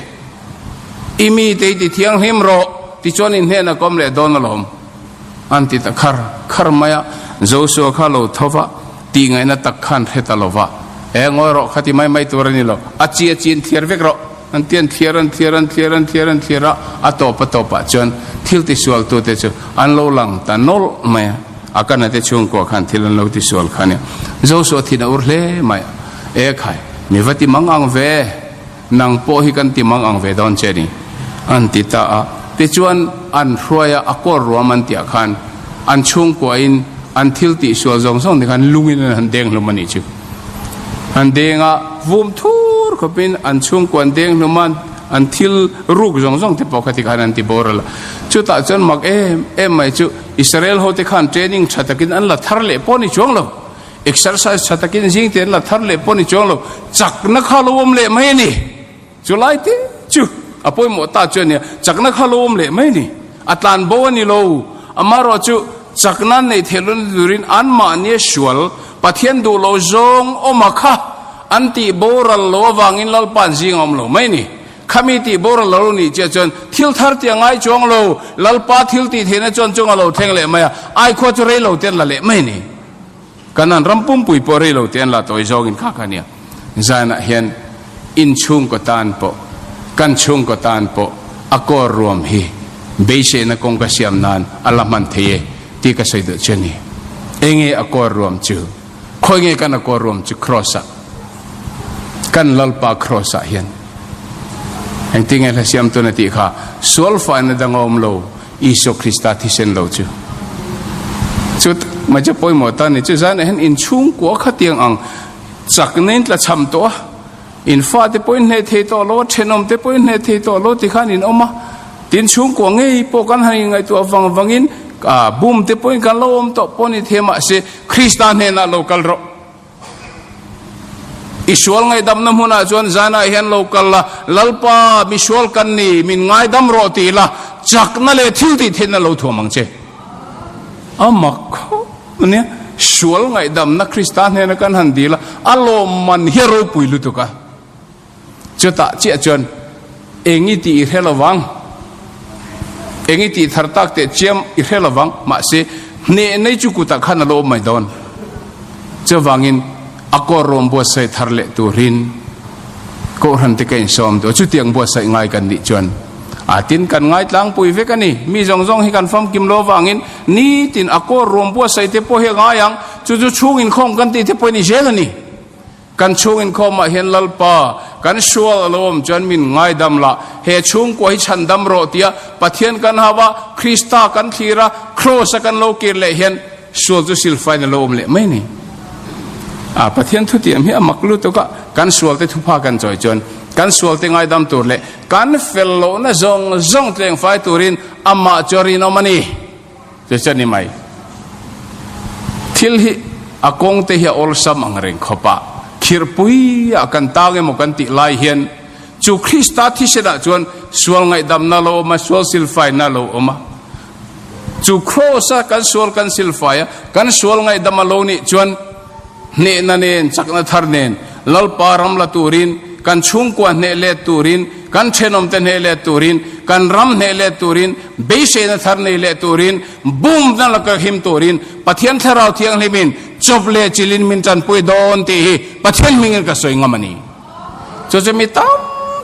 I mite i ti thianghlim rawh, tichuan in hnenah ka awm leh dawn alawm. An ti ta khar khar mai a, Joshua kha lo tho va, tihngaihna tak khan hre ta lo va. E, ngawi rawh, kha ti mai mai tur a ni lo. A chi a chi in thliar vek rawh. An ti an thliar an thliar an thliar an thliar an thliar a, a tawp a tawpah chuan thil tisualtute chu an lo lang ta nawlh mai a, a kana te chhungkua khan thil an lo tisual kha a nia. Joshua thin a ur hle mai a, E khai, mi va ti mang ang ve, nang pawh hi kan ti mang ang ve dawn che ni, an ti ta a. Tichuan an hruai a, a kawr ruam an tihah khan an chhungkuain an thil tihsual zawng zawng te khan lungin an han deng hlum a nih chu. An deng a, vum thur khawpin an chhungkua an deng hlum a, an thil ruk zawng zawng te pawh kha tikhan an ti boral a. Chutah chuan mak em em mai chu Israel ho te khan training tha takin an la thar leh pawh ni chuang lo, exercise tha takin zing te an la thar leh pawh ni chuang lo, chakna kha lo awm leh mai a ni. Chu lai te chu a pawimawh ta chu a nia, chakna kha lo awm leh mai a ni. A tlan bo a ni lo, amaherawh chu chakna an neih theih lawna turin anmahnia sual, Pathian duh lo zawng awma kha an tih boral lo avangin Lalpa an zing a awm lo mai a ni. Khami tih boral lo nih chiah chuan thil thar tih a ngai chuang lo, Lalpa thil tih theihna chuan chung a lo thleng leh mai a, aikhua chu rei lo te an la leh mai a ni. Kanan ram pumpui pawh rei lo te an la tawi zawngin kha kha nia. Zanah hian in chhungkaw tan pawh, kan chhungkaw tan pawh a kawr ruam hi beiseina kawngka siam nan a la hman thei e tih ka sawi duh chu a ni. Enge a kawr ruam chu? Khawi nge kan a kawr ruam chu? Kraws ah. Kan Lalpa kraws ah hian. Engtinge hla siam tun a tih kha? Sual faina dang a awm lo. Isua Krista thisen lo chu chu mai chu pawimawh ta ni chu zan ah hian in chhungkua khatiang ang chakna in tla cham tawh a in fate pawh in hneh thei tawh lo a thenawm te pawh in hneh thei tawh lo tikhan in awm a tin chhungkua ngei pawh kan han inngaihtuah vang vangin bum te pawhin kan lo awm tawh pawh ni thei mahse Krista hnenah lo kal rawh. I sual ngaihdamna hmunah chuan zanah hian lo kal la, Lalpa, mi sual kan ni, min ngaidam rawh ti la, chakna leh thil tih theihna lo thuam ang che. A mak khawp a nia, sual ngaihdamna Krista hnena kan han dil a, a lawmman hi a ropui lutuk a. Chutah chiah chuan eng i tih i hre lo vang. Eng i tih thar tak teh chiam i hre lovang, mahse hneh nei chu kutah khan a lo awm mai dawn. Chuvangin a kawr rawm buatsaih thar leh turin Kohhran te ka insawm duh a, chutiang buatsaih ngai kan nih chuan a tin kan ngai tlangpui vek a ni. Mi zawng zawng hi kan famkim lo avangin nitin a kawr rawm buatsaih te pawh hi a ngai ang, chu chu chhung inkhawm kan tih te pawhin i zel a ni. Kan chhung inkhawmah hian Lalpa, kan sual a lo awm chuan min ngaidam la, he chhungkua hi chhandam rawh tia Pathian kan hau a, Krista kan thlir a, Kraws a kan lo kir leh hian sual chu silfain a lo awm leh mai ni. A Pathian thutiam hi a mak lutuk a, kan sualte thupha kan chawi chuan kan sualte ngaidam tur leh kan fel lohna zawng zawng tlengfai turin amah chu a rinawm a ni. Chu chu a ni mai. Thil hi a kawng te hi a awlsam ang reng khawp a, khirhpui ah kan tang emaw kan tih lai hian chu Krista thisenah chuan sual ngaihdamna a lo awm a, sual silfaina a lo awm a. Chu Kraws a kan sual kan silfai a, kan sual ngaihdam a lo nih chuan hnehna nen, chakna thar nen Lalpa ram la turin, kan chhungkua hneh let turin, kan thenawmte hneh let turin, kan ram hneh let turin, beiseina thar nei leh turin, bumna laka him turin Pathian Thlarau Thianghlimin chawp leh chilin min tanpui dawn tih hi Pathian hmingin ka sawi ngam a ni. Chu chu mi tam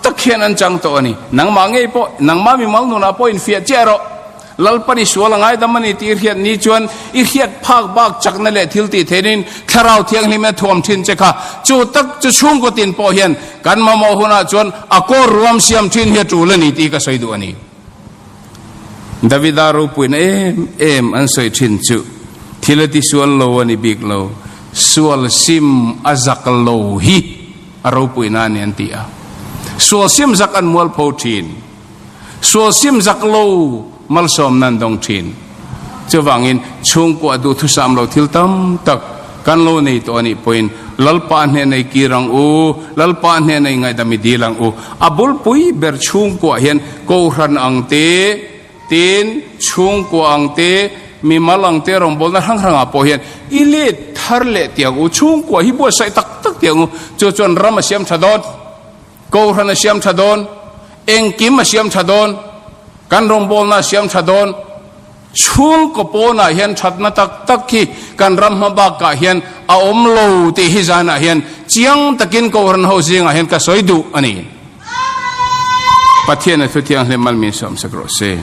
tak hian an chang tawh a ni. Nangmah ngei pawh, nangmah mimal nunah pawh infiah chiah rawh. Lalpan i sual a ngaidam a ni tih i hriat ni chuan i hriat phak bak chakna leh thil tih thenin Thlarau Thianghlim a thuam thin che kha. Chu tak chu chhungkaw tin pawh hian kan mamawh hunah chuan a kawr ruam siam thin hi a tul a ni tih ka sawi duh a ni. Davida ropuina em em an sawi thin chu thil a ti sual lo a ni bik lo, sual sim a zak lo hi a ropuina a ni an ti a. Sual sim zak an mualpho thin. Sual sim zak lo malsawmna an dawng thin. Chuvangin chhungkuah duhthusam lo thil tam tak kan lo nei tawh a nih pawhin Lalpa hnena i kir ang u, Lalpa hnena i ngaihdam i dil ang u. A bulpui ber chhungkuah hian Kohhran ang te, tin chhungkua ang te, mimal ang te rawngbawlna hrang hrangah pawh hian i let thar leh tih ang u, chhungkua hi buatsaih tak tak tih ang u. Chu chuan ram a siam tha dawn. Kohhran a siam tha dawn, engkim a siam tha dawn, kan rawngbawlna a siam tha dawn. Chhungkaw pawnah hian thatna tak tak hi kan ram hma bakah hian a awm lo tih hi zanah hian chiang takin Kohhran ho zingah hian ka sawi duh a ni. Pathian a thu thianghlim mal min sawmsak rawh se.